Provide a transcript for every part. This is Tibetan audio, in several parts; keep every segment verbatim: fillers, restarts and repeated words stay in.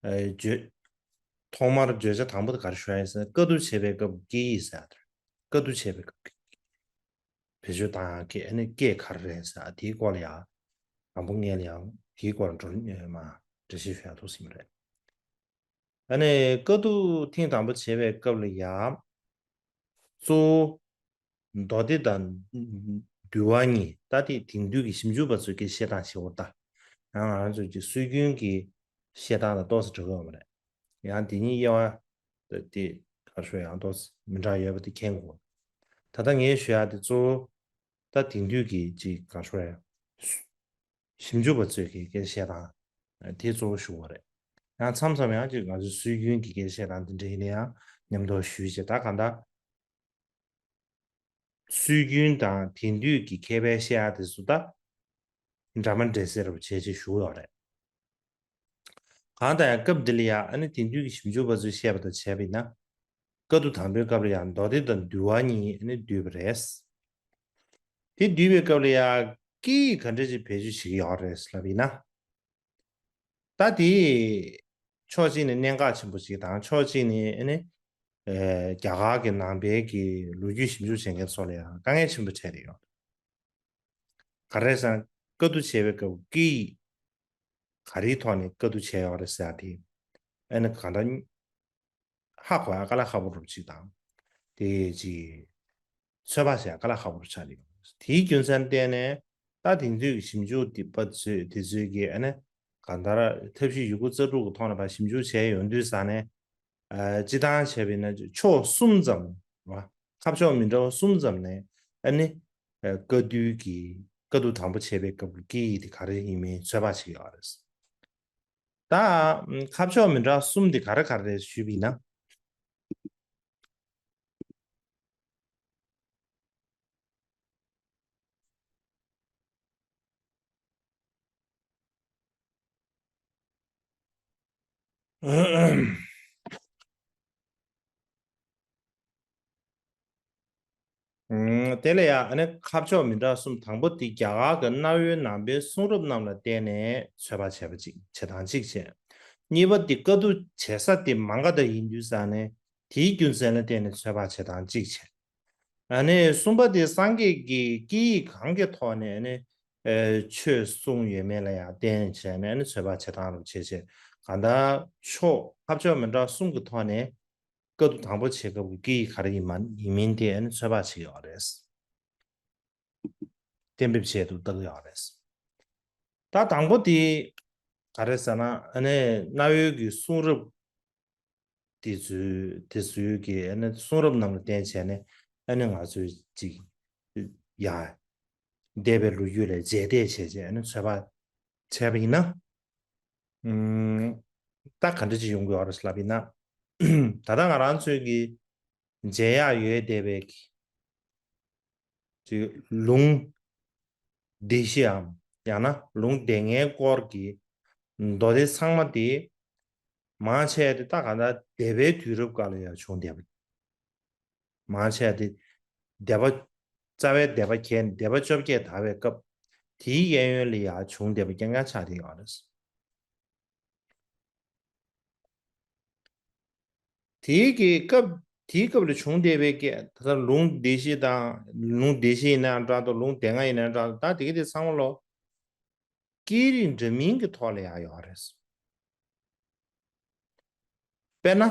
ཨ་བརྗོད། ཐོག་མར་བརྗོད་བྱ་དང་པོ་དེ་ག་རེ་ཞུ་ཡ་ཡིན་ཟེར་ན། བཀའ་བསྡུ་བྱེད་པའི་སྐབས་ཀྱི་ཟེར་ཡ་དེ་རེད། བཀའ་བསྡུ་བྱེད་པའི་སྐབས་ཀྱི། བེད་སྤྱོད་བཏང་ཡག་གི་ཨ་ནི་སྐད་ག་རེ་རེད་ཟེར་དེའི་སྐོར་ལ་ཡང་། དང་པོ་ངས་ལ་ཡང་དེའི་སྐོར་འགྲོ་མ་འགྲེལ་བཤད་ཞུ་ཡག་ཐུགས་སེམས་རེད། ཨ་ནི་བཀའ་བསྡུ་ཐེངས་དང་པོ་བྱེད་པའི་སྐབས་ལ་ཡང་། གཙོ་བོ་མདོ་སྡེ་དང་འདུལ་བ་གཉིས། ད་དེ་དེང་དུས་ཀྱི་ཞིབ་འཇུག་པ་ཚོས་ཀྱི་བཤད་སྟངས་ཤིག་འོ་ད། ཡང་ང་རང་ཚོས་ཀྱི་སྲོལ་རྒྱུན་གྱི་བཤད་སྟངས་དང་ཏོག་ཙམ་འགྲིག་གི་ཡོད་མ་རེད། ཡང་དེ་གཉིས་དབྱེ་བ་དེ་ག་ཞུ་ཡང་ཏོག་ཙམ་མི་འདྲ་ཡོད་པ་དེ་མཁྱེན་དགོས། ད་ལྟ་ངས་ཞུ་ཡག་དེ་གཙོ་བོ་ད་དེང་དུས་ཀྱི་ཅིག་ག་ཞུ་ཡང་ཞིབ་འཇུག་པ་ཚོས་ཀྱི་སྐད་བཤད་སྟངས་དེ་གཙོ་བོ་ཞུ་བ་རེད། ཡང་མཚམས་མཚམས་ཡང་ཅིག་ང་ཚོའི་སྲོལ་རྒྱུན་གྱི་སྐད་བཤད་སྟངས་དེ་འདྲ་ཡིན་ན་ཡང་མཉམ་དུ་ཞུས་བྱས། ད་གང་ལྟར་སྲོལ་རྒྱུན་དང་དེང་དུས་ཀྱི་མཁས་པའི་བཤད་ཡག་དེ་ཚོ་ད་འདྲ་མ་འདྲ་སེ་རུ་བྱས་བྱས་ཞུ་ཡོད་རེད། གང་ལྟར་ཡང་སྐབས་འདི་ལ་ཡང་ཨ་ནི་དེང་དུས་ཀྱི་ཞིབ་འཇུག་པ་ཚོས་བཤད་པ་དང་བྱས་པ་ཡིན་ན། བཀའ་བསྡུ་དང་པོའི་སྐབས་ལ་ཡང་མདོ་སྡེ་དང་འདུལ་བ་གཉིས་ཨ་ནི་བསྡུས་པ་རེད། དེ་བསྡུས་པའི་སྐབས་ལ་ཡང་སྐད་ཡིག་ག་འདྲ་ཅིག་བེད་སྤྱོད་བྱེད་ཀྱི་ཡོད་རེད་ལབ་ཡིན་ན། ད་དེ་ཕྱོགས་གཅིག་ནས་གནད་འགག་ཆེན་པོ་ཞིག་དང་། ཕྱོགས་གཅིག་ནས་ཨ་ནི་ཨེ་རྒྱ་གར་གྱི་ནང་པའི་གི་ལོ་རྒྱུས་ཞིབ་འཇུག་བྱེད་མཁན་ཚོ་ལ་ཡང་དཀའ་ངལ་ཆེན་པོ་འཕྲད་བསྡད་ཡོད། ག་རེ་ཟེར་ན། བཀའ་བསྡུ་བྱས་པའི་སྐབས་སྐད་ཡིག་ག་རེའི་ཐོག་ནས་བཀའ་བསྡུ་བྱས་ཡོད་རེད་ཟེར་ཡ་དེ་ཨ་ནི་གང་ལྟར་ཧ་གོ་ཡ་དཀའ་ལས་ཁག་པོ་རུ་ཅིག་དང་། དེ་ཅིག་ཚོད་དཔག་བྱེད་ཡ་དཀའ་ལས་ཁག་པོ་རུ་ཆགས་ཀྱི་ཡོད། དེའི་རྒྱུ་མཚན་བརྟེན་ནས་ད་དེང་དུས་ཀྱི་ཞིབ་འཇུག་པ་ཚོས་དེ་ཚོས་ཀྱི་ཨ་ནི་གང་ལྟར་ཐབས་ཤེས་ཡོད་རྒུ་རྩལ་སྤྲུགས་ཀྱི་ཐོག་ནས་ཕར་ཞིབ་འཇུག་བྱས་ཡོང་དུས་ཙང་ནས། ཨ་སྤྱི་བཏང་བྱས་པ་ཡིན་ན་ཕྱོགས་གསུམ་ཙམ་རེད་བ། ཁ་ཕྱོགས་མི་འདྲ་བ་གསུམ་ཙམ་ནས་ཨ་ནི་ཨ་བཀའ་བསྡུ་གི་བཀའ་བསྡུ་དང་པོ་བྱེད་པའི་སྐབས་ཀྱི་སྐད་ཡིག་དེ་ག་རེ་ཡིན་མིན་ཚོད་དཔག་བྱེད་ཀྱི་ཡོད་རེད། ད་ཨམ་ཁ་ཕྱོགས་མི་འདྲ་གསུམ་དེ་ག་རེ་ག་རེ་རེད་ཞུས་པ་ཡིན་ན། ཨུམ། དེ་ལ་ཡང་ཨ་ནི་ཁ་ཕྱོགས་མི་འདྲ་གསུམ། དང་པོ་དེ་རྒྱ་གར་གྱི་གནའ་བོའི་ནང་པའི་གསུང་རབ་རྣམས་ལ་བརྟེན་ནས་ཚོད་དཔག་བྱས་པ་གཅིག་བྱེད་སྟངས་གཅིག་བྱས། གཉིས་པ་དེ་བཀའ་བསྡུ་བྱེད་ས་དེ་མ་ག་དྷ་ཡིན་དུས་ཙང་ནས་དེའི་རྒྱུ་མཚན་ལ་བརྟེན་ནས་ཚོད་དཔག་བྱེད་སྟངས་གཅིག་བྱས། ཨ་ནི་གསུམ་པ་དེ་སངས་རྒྱས་ཀྱི་སྐད་ཡིག་གང་གི་ཐོག་ནས་ཨ་ནི་ཨེ་ཆོས་གསུངས་ཡོད་མེད་ལ་ཡང་བརྟེན་བྱས་ནས་ཨ་ནི་ཚོད་དཔག་བྱེད་སྟངས་རུ་བྱས་བྱས། གང་ལྟར་ཕྱོགས་ཁ་ཕྱོགས་མི་འདྲ་གསུམ་གྱི་ཐོག་ནས་བཀའ་བསྡུ་དང་པོ་བྱེད་སྐབས་ཀྱི་སྐད་ཡིག་ག་རེ་ཡིན་མ་ཡིན་མིན་དེ་ཨ་ནི་ཚོད་དཔག་བྱེད་ཀྱི་ཡོད་རེད། གཏན་འབེབས་བྱས་འདུག་བལྟ་གི་ཡོད་རེད། ད་དང་པོ་དེ་ག་རེ་ཟེར་ན། ཨ་ནི་གནའ་བོའི་གི་གསུང་རབ་དེ་ཚོའི་དེ་ཚོའི་གི་ཨ་ནི་གསུང་རབ་རྣམས་ལ་བརྟེན་བྱས་ནས་ཨ་ནི་ང་ཚོས་ཅིག་ཡ་འདས་པའི་ལོ་རྒྱུས་ལ་རྗེས་འདེད་བྱས་བྱས་ཨ་ནི་ཚོད་དཔག་བྱས་པ་ཡིན་ན། ཨུམ། ད་ག་འདྲ་ཅིག་ཡོང་གི་ཡོད་རེད་ལབ་ཡིན་ན། ད་ལྟ་ང་རང་ཚོའི་གི་མཇལ་ཡག་ཡོད་བསྡད་པའི་གི་ཅིག་ལུང་སྡེ་བཞིའམ་ཡང་ན་ལུང་སྡེ་ལྔའི་སྐོར་གྱི་མདོ་སྡེ་ཚང་མ་དེ་མང་ཆེ་བ་དེ་ད་གང་ལྟར་སྡེ་པའི་དུས་རབས་སྐབས་ལ་ཡང་བྱུང་བསྡད་པ། མང་ཆེ་བ་དེ་སྡེ་པ་རྩ་བའི་སྡེ་པ་བརྒྱད་ནས་སྡེ་པ་བཅོ་བརྒྱད་དར་བའི་སྐབས་དེའི་གཡས་གཡོན་ལ་ཡང་བྱུང་བསྡད་པ་རྐྱང་རྐྱང་ཆགས་བསྡད་ཡོད་རེད། དེའི་གི་སྐབས་དེའི་སྐབས་ལ་བྱུང་བསྡད་པའི་གི་ད་ལྟ་ལུང་སྡེ་བཞི་དང་ལུང་སྡེ་བཞི་ཡིན་ན་འདྲ་འདུག་ལུང་སྡེ་ལྔ་ཡིན་ན་འདྲ་འདུག་ད་དེ་གི་དེ་ཚང་མ་ལོ་སྐད་རིགས་འདྲ་མིན་གྱི་ཐོག་ལ་ཡང་ཡོད་རེད། དཔེར་ན།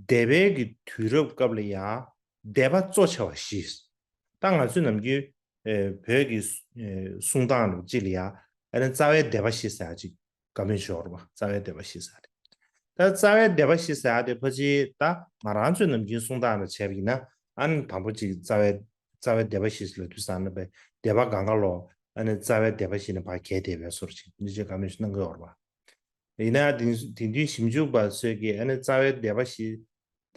སྡེ་པའི་གི་དུས་རབས་སྐབས་ལ་ཡང་སྡེ་པ་གཙོ་ཆེ་བ་བཞི། ད་ང་ཚོས་ནམ་རྒྱུན་ཨེ་བོད་ཀྱི་ཨེ་གསུང་སྟངས་རུ་གཅིག་ལ་ཡང་ཨ་ནི་རྩ་བའི་སྡེ་པ་བཞི་ཟེར་ཡ་གཅིག་བཀའ་མོལ་ཤོར་བ། རྩ་བའི་སྡེ་པ་བཞི་ཟེར་ཡ་དེ། ད་རྩ་བའི་སྡེ་པ་བཞི་ཟེར་ཡ་དེ་ཕལ་ཆེར་ད་ང་རང་ཚོས་ནམ་རྒྱུན་གསུང་སྟངས་རུ་བྱས་པ་ཡིན་ན། ཨ་ནི་དང་པོ་གཅིག་རྩ་བའི་རྩ་བའི་སྡེ་པ་བཞི་ཟེར་ལབ་དུས་ཙང་ནས་སྡེ་པ་གང་ག་ལོ་ཨ་ནི་རྩ་བའི་སྡེ་པ་བཞི་ནས་ཕར་གྱེས་བསྡད་པའི་བཟོ་འདྲ་ཅིག་འདི་ཅིག་བཀའ་མོལ་ཞིག་གནང་གི་ཡོད་རེད་པ། ཡིན་ན་ཡང་དེང་དེང་དུས་ཞིབ་འཇུག་པ་ཚོས་ཀྱིས་ཨ་ནི་རྩ་བའི་སྡེ་པ་བཞི།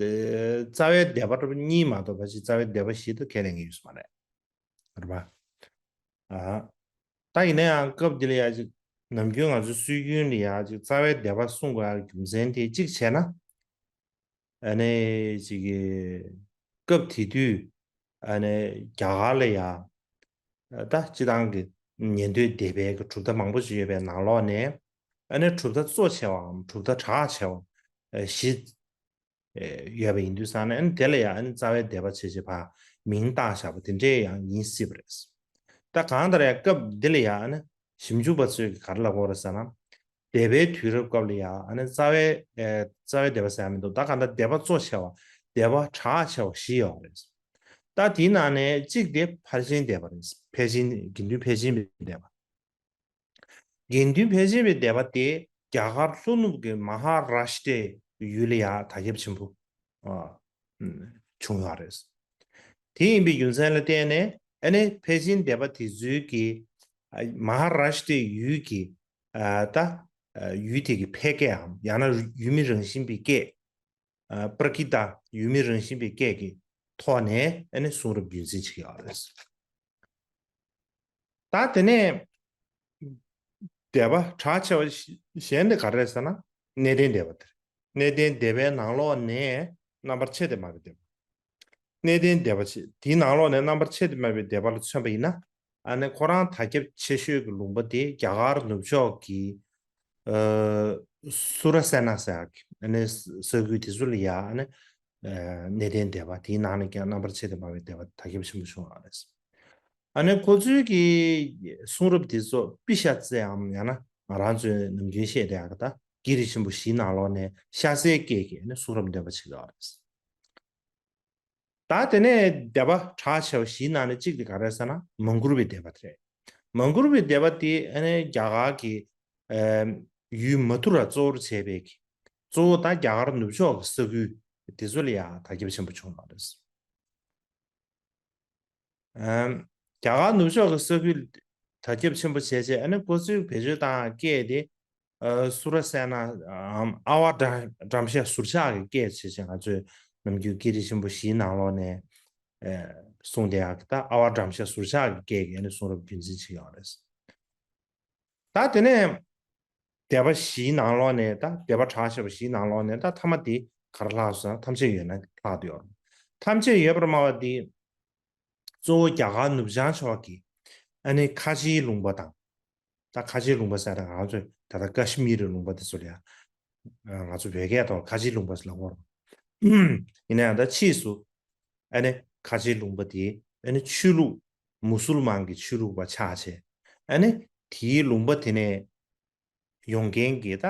རྩ་བའི་སྡེ་པ་གཉིས་མ་གཏོགས་ཕལ་ཆེར་རྩ་བའི་སྡེ་པ་བཞི་དེ་ཁས་ལེན་གྱི་ཡོད་ས་མ་རེད། རེད་པ། ཨ། ད་ཡིན་ན་ཡང་སྐབས་འདི་ལ་ཡ་ཅིག་ནམ་རྒྱུན་ང་ཚོའི་སྲོལ་རྒྱུན་ལ་ཡ་ཅིག་རྩ་བའི་སྡེ་པ་གསུང་དགོས་ཡ་རྒྱུ་མཚན་དེ་གཅིག་བྱས་ན། ཨ་ནི་ཅིག་གི་སྐབས་དེ་དུས་ཨ་ནི་རྒྱ་གར་ལ་ཡ་ད་སྤྱི་བཏང་གི་ཉན་ཐོས་སྡེ་པའི་གི་གྲུབ་མཐའ་མང་པོ་ཞིག་ཡོད་པའི་ནང་ལོགས་ནས་ ཨ་ནི་གྲུབ་མཐའ་གཙོ་ཆེ་བའམ་གྲུབ་མཐའ་གྲགས་ཆེ་བ་ཨ་བཞི་ཨ་ཡོད་པ་ཡིན་དུས་ཙང་ནས། ཨ་ནི་དེ་ལ་ཡང་ཨ་ནི་རྩ་བའི་སྡེ་པ་བྱས་བྱས་ཕར་མིང་བཏགས་བཞག་པ་དེ་འདྲས་ཡང་ཡིན་སྲིད་པ་རེད། ད་གང་ལྟར་ཡང་སྐབས་འདི་ལ་ཡང་ཨ་ནི་ཞིབ་འཇུག་པ་ཚོས་ག་རེ་ལབ་ཀྱི་ཡོད་རེད་ཟེར་ན། སྡེ་པའི་དུས་རབས་སྐབས་ལ་ཡང་ཨ་ནི་རྩ་བའི་ཨ་རྩ་བའི་སྡེ་པ་ཟེར་ཡ་མི་འདུག་ད་གང་ལྟར་སྡེ་པ་གཙོ་ཆེ་བ། སྡེ་པ་གྲགས་ཆེ་བ་བཞི་ཡོད་རེད། ད་དེའི་ནང་ནས་གཅིག་དེ་ཕར་ཕྱིན་སྡེ་པ་རེད། ཕལ་ཆེར་དགེ་འདུན་ཕལ་ཆེན་པའི་སྡེ་པ། དགེ་འདུན་ཕལ་ཆེན་པའི་སྡེ་པ་དེ་རྒྱ་གར་ལྷོ་ནུབ་ཀྱི་མ་ཧཱ་རཱ་ཤི་ཏྲའི་ཡུལ་ལ་ཡང་དར་ཁྱབ་ཆེན་པོ་ཨ་བྱུང་ཡོད་རེད། དེ་ཡིན་པའི་རྒྱུ་མཚན་ལ་བརྟེན་ནས་ཨ་ནི་ཕལ་ཆེན་སྡེ་པ་དེ་ཚོའི་གི་ཨ་མ་ཧཱ་རཱ་ཤི་ཏྲའི་ཡུལ་གྱི་ཨ་ད་ཨ་ཡུལ་དེ་གི་ཕལ་སྐད་འམ་ཡང་ན་ཡུལ་མི་རང་བཞིན་པའི་སྐད། ཨ་པྲ་ཀི་ཏ་ཡུལ་མི་རང་བཞིན་པའི་སྐད་ཀྱི་ཐོག་ནས་ཨ་ནི་གསུང་རབ་རྒྱུན་འཛིན་བྱེད་ཀྱི་ཡོད་རེད། ད་དེ་ནས་སྡེ་པ་གྲགས་ཆེ་བ་གཞན་དེ་ག་རེ་རེད་ཟེར་ན། གནས་བརྟན་སྡེ་པ་དེ་རེད། གནས་བརྟན་སྡེ་པའི་ནང་ལོགས་ནས་རྣམ་པར་ཕྱེ་སྟེ་མ་བའི་སྡེ་པ། གནས་བརྟན་སྡེ་པ་ཆེ་དེའི་ནང་ལོགས་ནས་རྣམ་པར་ཕྱེ་སྟེ་མ་བའི་སྡེ་པ་ལ་མཚོན་པ་ཡིན་ན། ཨ་ནི་ཁོ་རང་དར་ཁྱབ་ཆེ་ཤོས་ཀྱི་ལུང་པ་དེ་རྒྱ་གར་ནུབ་ཕྱོགས་ཀྱི་ཨ་སུ་ར་སེ་ན་ཟེར་ཡག་གི་ཨ་ནི་ས་ཁུལ་དེ་ཚོ་ལ་ཡ་ཨ་ནི་ཨ་གནས་བརྟན་སྡེ་པ་དེའི་ནང་ནས་ཀྱང་རྣམ་པར་ཕྱེ་སྟེ་མ་བའི་སྡེ་པ་དར་ཁྱབ་ཆེན་པོ་བྱུང་བ་རེད། ཨ་ནི་ཁོ་ཚོའི་གི་གསུང་རབ་དེ་ཚོ་པི་ཤ་ཙེའམ་ཡང་ན་ང་རང་ཚོའི་ནམ་རྒྱུན་བཤད་བསྡད་ཡག་གི་ད་ཀི་རི་ཆེན་པོ་བཞིའི་ནང་ལོགས་ནས་ཤ་ཟའི་སྐད་ཀྱིས་ཨ་ནི་གསུང་རབ་འདོན་པ་བྱེད་ཀྱི་ཡོད་རེད། ད་དེ་ནས་སྡེ་པ་གྲགས་ཆེ་བ་བཞིའི་ནང་ནས་གཅིག་དེ་ག་རེ་ཟེར་ན་མང་གུར་བའི་སྡེ་པ་དེ་རེད། མང་གུར་བའི་སྡེ་པ་དེ་ཨ་ནི་རྒྱ་གར་གྱི་ཨ་ཡུལ་མ་ཐུ་ར་གཙོ་བོར་བྱས་པའི་གི་གཙོ་བོ་ད་རྒྱ་གར་ནུབ་ཕྱོགས་ཀྱི་ས་ཁུལ་དེ་ཚོ་ལ་ཡང་དར་ཁྱབ་ཆེན་པོ་བྱུང་བ་རེད། ཨ་རྒྱ་གར་ནུབ་ཕྱོགས་ཀྱི་ས་ཁུལ་དར་ཁྱབ་ཆེན་པོ་བྱས་རྗེས་ཨ་ནི་ཁོ་ཚོས་བེད་སྤྱོད་བཏང་སྐད་དེ། ཨ་སུ་ར་སེ་ན་འམ་ཨ་ཝ་འགྲམ་ཤ་ཟུར་ཆག་གི་སྐད་བྱས་བྱས་ང་ཚོས་ནམ་རྒྱུན་ཀི་རི་ཆེན་པོ་བཞིའི་ནང་ལོགས་ནས་ཨ་གསུངས་བསྡད་ཡག་གི་ད་ཨ་ཝ་འགྲམ་ཤ་ཟུར་ཆག་གི་སྐད་ཀྱིས་ཨ་ནི་གསུང་རབ་རྒྱུན་འཛིན་བྱེད་ཀྱི་ཡོད་རེད། ད་དེ་ནས་སྡེ་པ་བཞིའི་ནང་ལོགས་ནས་ད་སྡེ་པ་གྲགས་ཆེ་བ་བཞིའི་ནང་ལོགས་ནས་ད་ཐ་མ་དེ་ག་རེ་ལྷག་སོང་ན་ཐམས་ཅད་ཡོད་ན་ལྷག་བསྡད་ཡོད་རེད། ཐམས་ཅད་ཡོད་པར་སྨྲ་བ་འདི་གཙོ་བོ་རྒྱ་གར་ནུབ་བྱང་ཕྱོགས་ཀྱི་ཨ་ནི་ཁ་ཆེའི་ལུང་པ་དང་། ད་ཁ་ཆེའི་ལུང་པ་ཟེར་ན་ང་ཚོས་ད་ལྟ་ཀ་ཤི་མིར་ལུང་པ་དེ་ཚོ་ལ་ཡང་ང་ཚོ་བོད་སྐད་ཐོག་ཁ་ཆེའི་ལུང་པ་ཟེར་ལབ་ཀྱི་ཡོད་རེད། ཡིན་ན་ཡང་ད་ཕྱིས་སུ་ཨ་ནི་ཁ་ཆེའི་ལུང་པ་དེ་ཨ་ནི་ཆོས་ལུགས་མུ་སུལ་མན་གྱི་ཆོས་ལུགས་པ་ཆགས་བྱས། ཨ་ནི་དེའི་ལུང་པ་དེ་ནས་ཡོང་མཁན་གྱི་ད་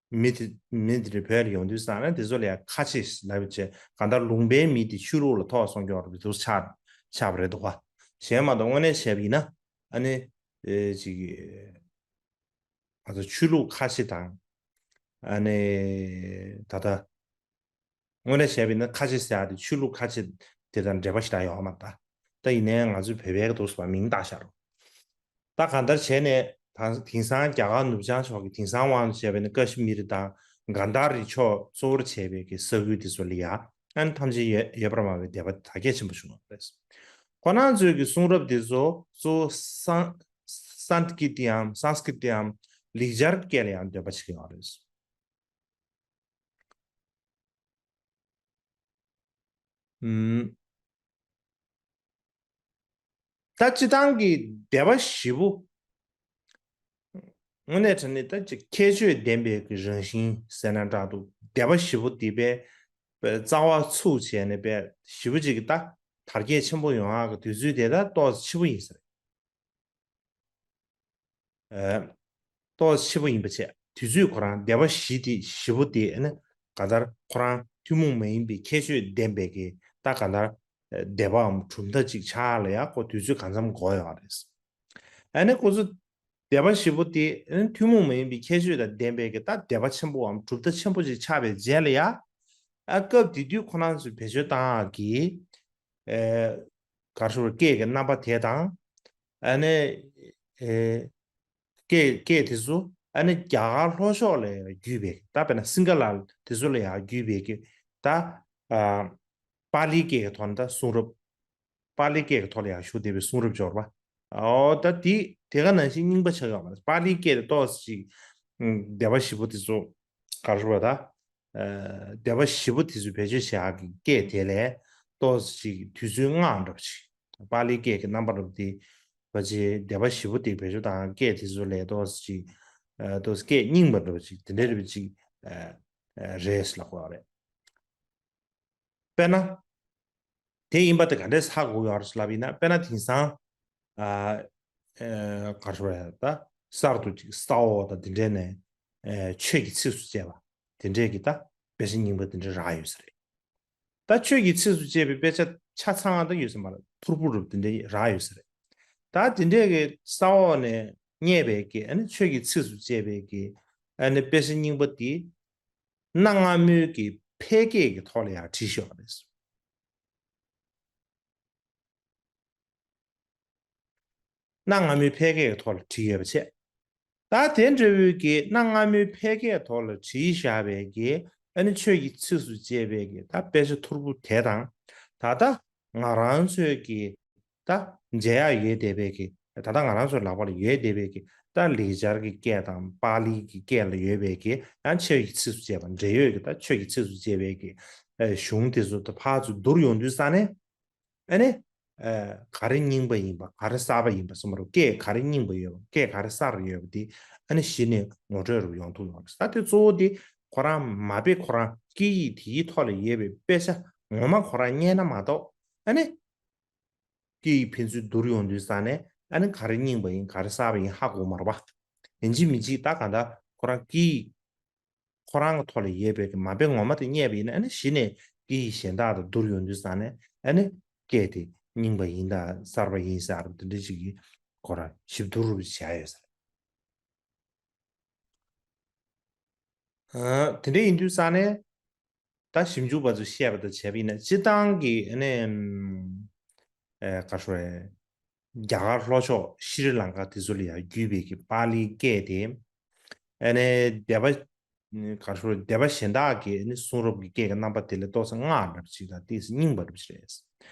མི་དེ་མི་དེ་འདྲ་བོད་ལ་ཡོང་དུས་ཙང་ན་དེ་ཚོ་ལ་ཡང་ཁ་ཆེ་ལབ་བྱས་གང་ལྟར་ལུང་པའི་མི་དེ་ཆོས་ལུགས་ལ་ཐོགས་སོང་ཀྱོག་རེད་དུ་ཆགས་ཆགས་པ་རེད་འདུག་ག་གཞན་མ་གཏོགས་དངོས་གནས་བྱས་པ་ཡིན་ན་ཨ་ནི་ཨེ་ཅིག་ང་ཚོ་ཆོས་ལུགས་ཁ་ཆེ་དང་ཨ་ནི་ད་ལྟ་དངོས་གནས་བྱས་པ་ཡིན་ན་ཁ་ཆེ་ཟེར་ཡག་དེ་ཆོས་ལུགས་ཁ་ཆེ་དེ་དང་འབྲེལ་བ་ཞེ་དྲག་ཡོད་མ་རེད་ད། ད་ཡིན་ནའི་ང་ཚོའི་བོད་པའི་འདུག་སེ་མིང་བཏགས་བཞག་རོགས། ད་གང་ལྟར་བྱས་ནས་ད་དེང་སང་རྒྱ་གར་ནུབ་བྱང་ཕྱོགས་ཀྱི་དེང་སང་དབང་དུ་བྱས་པ་ཡིན་ན་ཀ་ཤི་མིར་དང་གྷན་དྷ་རི་ཕྱོགས་གཙོ་བོར་བྱས་པའི་གི་ས་ཁུལ་དེ་ཚོ་ལ་ཡ་ཨ་ནི་ཐམས་ཅད་ཡོད་ཡོད་པར་སྨྲ་བའི་སྡེ་པ་དར་རྒྱས་ཆེན་པོ་བྱུང་བ་རེད། ཁོ་རང་ཚོའི་གི་གསུང་རབ་དེ་ཚོ་གཙོ་བོ་སན་སན་སྐྲི་ཏིའམ་སན་སྐྲི་ཏིའམ་ལེགས་སྦྱར་སྐད་ལ་ཡང་འདོན་པ་བྱེད་ཀྱི་ཡོད་རེད། ཨུམ། ད་སྤྱིར་བཏང་གི་སྡེ་པ་བཞི་པོ། དངོས་གནས་དྲང་གནས་ད་ཅིག་ཁྱད་ཆོས་ལྡན་པའི་གི་རང་བཞིན་ཟེར་ན་འདྲ་འདུག་སྡེ་པ་བཞི་པོ་དེ་པའི་པའི་རྩ་བ་ཚུགས་བྱས་ནས་པའི་བཞི་པོ་ཅིག་གི་ད་དར་རྒྱས་ཆེན་པོ་ཡོང་ཡག་གི་དུས་ཚོད་དེ་ད་ཏོག་ཙམ་ཕྱི་པོ་ཡིན་ས་རེད། ཨ་ཏོག་ཙམ་ཕྱི་པོ་ཡིན་པ་བྱས་དུས་ཚོད་ཁོ་རང་སྡེ་པ་བཞི་དེ་བཞི་པོ་དེ་ཨ་ནི་གང་ལྟར་ཁོ་རང་ཐུན་མོང་མ་ཡིན་པའི་ཁྱད་ཆོས་ལྡན་པའི་གི་ད་གང་ལྟར་སྡེ་པའམ་གྲུབ་མཐའ་ཅིག་ཆགས་ལ་ཡ་ཁོ་དུས་ཚོད་གང་འཚམ་འགོར་ཡོད་རེད། ཨ་ནི་ཁོ་ཚོ་སྡེ་པ་བཞི་པོ་དེ་ཨ་ནི་ཐུན་མོང་མ་ཡིན་པའི་ཁྱད་ཆོས་དང་ལྡན་པའི་གི་ད་སྡེ་པ་ཆེན་པོའམ་གྲུབ་མཐའ་ཆེན་པོ་ཅིག་ཆགས་པའི་རྗེས་ལ་ཡ་ཨ་སྐབས་དེ་དུས་ཁོ་རང་ཚོས་བེད་སྤྱོད་བཏང་ཡག་གི་ཨེ་ག་རེ་ཞུ་དགོས་རེད། སྐད་ཀྱི་རྣམ་པ་དེ་དང་། ཨ་ནི་ཨེ་སྐད་སྐད་དེ་ཚོ་ཨ་ནི་རྒྱ་གར་ལྷོ་ཕྱོགས་ལ་ཡང་བརྒྱུད་པའི་ད་དཔེར་ན་སིང་ག་ལ་དེ་ཚོ་ལ་ཡང་བརྒྱུད་པའི་གི་ད་ཨ་པཱ་ལིའི་སྐད་ཀྱི་ཐོག་ནས་ད་གསུང་རབ། པཱ་ལིའི་སྐད་ཀྱི་ཐོག་ལ་ཡང་ཞུ་བསྡད་པའི་གསུང་རབ་འབྱོར་པ། ཨོ་ད་དེ་དེ་ག་ནང་བཞིན་རྙིང་པ་ཆགས་ཡོད་མ་རེད། པཱ་ལིའི་སྐད་དེ་ཏོག་ཙམ་ཅིག་སྡེ་པ་བཞི་པོ་དེ་ཚོ་ག་རེ་ཞུ་དགོས་རེད་ད། ཨ་སྡེ་པ་བཞི་པོ་དེ་ཚོས་བེད་སྤྱོད་བྱེད་ཡག་གི་སྐད་དེ་ལས་ཏོག་ཙམ་ཅིག་དུས་ཚོད་སྔ་འདྲ་པོ་ཅིག་པཱ་ལིའི་སྐད་ཀྱི་རྣམ་པ་འདྲ་པོ་དེ་ཕལ་ཆེར་སྡེ་པ་བཞི་པོ་དེ་བེད་སྤྱོད་བཏང་སྐད་དེ་ཚོ་ལས་ཏོག་ཙམ་ཅིག་ ཨ་ཏོག་ཙམ་སྐད་རྙིང་པ་འདྲ་བོ་ཅིག་དེ་འདྲའི་རིགས་ཅིག་ཨ་ཨ་རེད་ལབ་དགོས་རེད། དཔེར་ན། དེ་ཡིན་པ་དེ་ག་འདྲས་ཧ་གོ་ཡོད་རེད་ལབ་ཡིན་ན། དཔེར་ན་དེང་སང་ཨ་ཨ་ག་རེ་ཟེར་ད་གསར་དུ་ཅིག་ས་འོག་དང་དེ་འདྲས་ནས་ཨ་ཆོས་ཀྱི་ཚིགས་སུ་བཅད་པ་དེ་འདྲས་ཀྱི་ད་དཔེ་ཆ་རྙིང་པ་དེ་འདྲས་རག་ཡོད་ས་རེད། ད་ཆོས་ཀྱི་ཚིགས་སུ་བཅད་པའི་དཔེ་ཆ་ཆ་ཚང་ད་ཡོད་ས་མ་རེད། ཐོར་བུ་རུ་དེ་འདྲས་རག་ཡོད་ས་རེད། ད་དེ་འདྲས་ཀྱི་ས་འོག་ནས་རྙེད་པའི་གི་ཨ་ནི་ཆོས་ཀྱི་ཚིགས་སུ་བཅད་པའི་གི་ཨ་ནི་དཔེ་ཆ་རྙིང་པ་དེ་གནའ་སྔ་མོའི་གི་ཕལ་སྐད་ཀྱི་ཐོག་ལ་ཡང་བྲིས་ཤག་རེད། གནའ་སྔ་མོའི་ཕལ་སྐད་ཀྱི་ཐོག་ལ་བྲིས་ཡོད་པ་བྱས། ད་དེ་འདྲ་བོའི་གི་གནའ་སྔ་མོའི་ཕལ་སྐད་ཐོག་ལ་བྲིས་བཞག་པའི་གི་ཨ་ནི་ཆོས་ཀྱི་ཚིགས་སུ་བཅད་པའི་གི་ད་དཔེ་ཆ་ཐོར་བུ་དེ་དང་། ད་ལྟ་ང་རང་ཚོའི་གི་ད་མཇལ་ཡག་ཡོད་བསྡད་པའི་གི་ད་ལྟ་ང་རང་ཚོའི་ལག་པ་ལ་ཡོད་བསྡད་པའི་གི་ད་ལེགས་སྦྱར་གྱི་སྐད་དང་པཱ་ལིའི་གི་སྐད་ལ་ཡོད་པའི་གི་ཡང་ཆོས་ཀྱི་ཚིགས་སུ་བཅད་པ་འབྲེལ་ཡོད་གི་ད་ཆོས་ཀྱི་ཚིགས་སུ་བཅད་པའི་གི་ཨ་གཞུང་དེ་ཚོ་ད་ཕར་ཚུར་བསྡུར་ཡོང་དུས་ཙ་ནས། ཨ་ནི། ཨ་ག་རེ་རྙིང་པ་ཡིན་པ་ག་རེ་གསར་པ་ཡིན་པ་སོགས་མ་རུ་སྐད་ག་རེ་རྙིང་པ་ཡོད་པ་སྐད་ག་རེ་གསར་ཡོད་པ་དེ་ཨ་ནི་གཞི་ནས་ངོ་སྤྲོད་རུ་ཡོང་ཐུབ་ཡོང་རེད། ད་དེ་གཙོ་བོ་དེ་ཁོ་རང་མ་དཔེ་ཁོ་རང་སྐད་ཡིག་དེའི་ཐོག་ལ་ཡོད་པའི་དཔེ་ཆ་ངོ་མ་ཁོ་རང་རྙེད་ན་མ་གཏོགས་ཨ་ནི། སྐད་ཡིག་ཕན་ཚུན་བསྡུར་ཡོང་དུས་ཙ་ནས་ཨ་ནི་ག་རེ་རྙིང་པ་ཡིན་ག་རེ་གསར་པ་ཡིན་ཧ་གོ་མ་རེད་པ། ཡིན་གཅིག་མིན་གཅིག་ད་གང་ལྟར་ཁོ་རང་སྐད་ཡིག་ཁོ་རང་གི་ཐོག་ལ་ཡོད་པའི་གི་མ་དཔེ་ངོ་མ་དེ་རྙེད་པ་ཡིན་ན་ཨ་ནི་གཞི་ནས་སྐད་ཡིག་གཞན་དག་དང་བསྡུར་ཡོང་དུས་ཙང་ནས་ཨ་ནི་སྐད་དེ་རྙིང་པ་ཡིན་དང་གསར་པ་ཡིན་ཟེར་དེ་འདྲ་ཅིག་གི་ཁོ་རང་ཞིབ་བསྡུར་བྱས་ཡོད་ས་རེད། ཨ་དེ་འདྲ་ཡིན་དུས་ཙང་ནས་ད་ཞིབ་འཇུག་པ་ཚོས་བཤད་པ་དང་བྱས་པ་ཡིན་ན་སྤྱིར་བཏང་གི་ཨ་ནི་ཨ་ག་རེ་ཞུ་དགོས་རེད། རྒྱ་གར་ལྷོ་ཕྱོགས་ཤྲི་ལང་ཀ་དེ་ཚོ་ལ་ཡང་བརྒྱུད་པའི་གི་པཱ་ལིའི་སྐད་དེ། ཨ་ནི་སྡེ་པ་ག་རེ་ཞུ་སྡེ་པ་གཞན་དག་གི་ཨ་ནི་གསུང་རབ་ཀྱི་སྐད་ཀྱི་རྣམ་པ་དེ་ལས་ཏོག་ཙམ་སྔགས་འདྲ་པོ་ཅིག་དང་ཏོག་ཙམ་རྙིང་པ་འདྲ་པོ་ཅིག་རེད།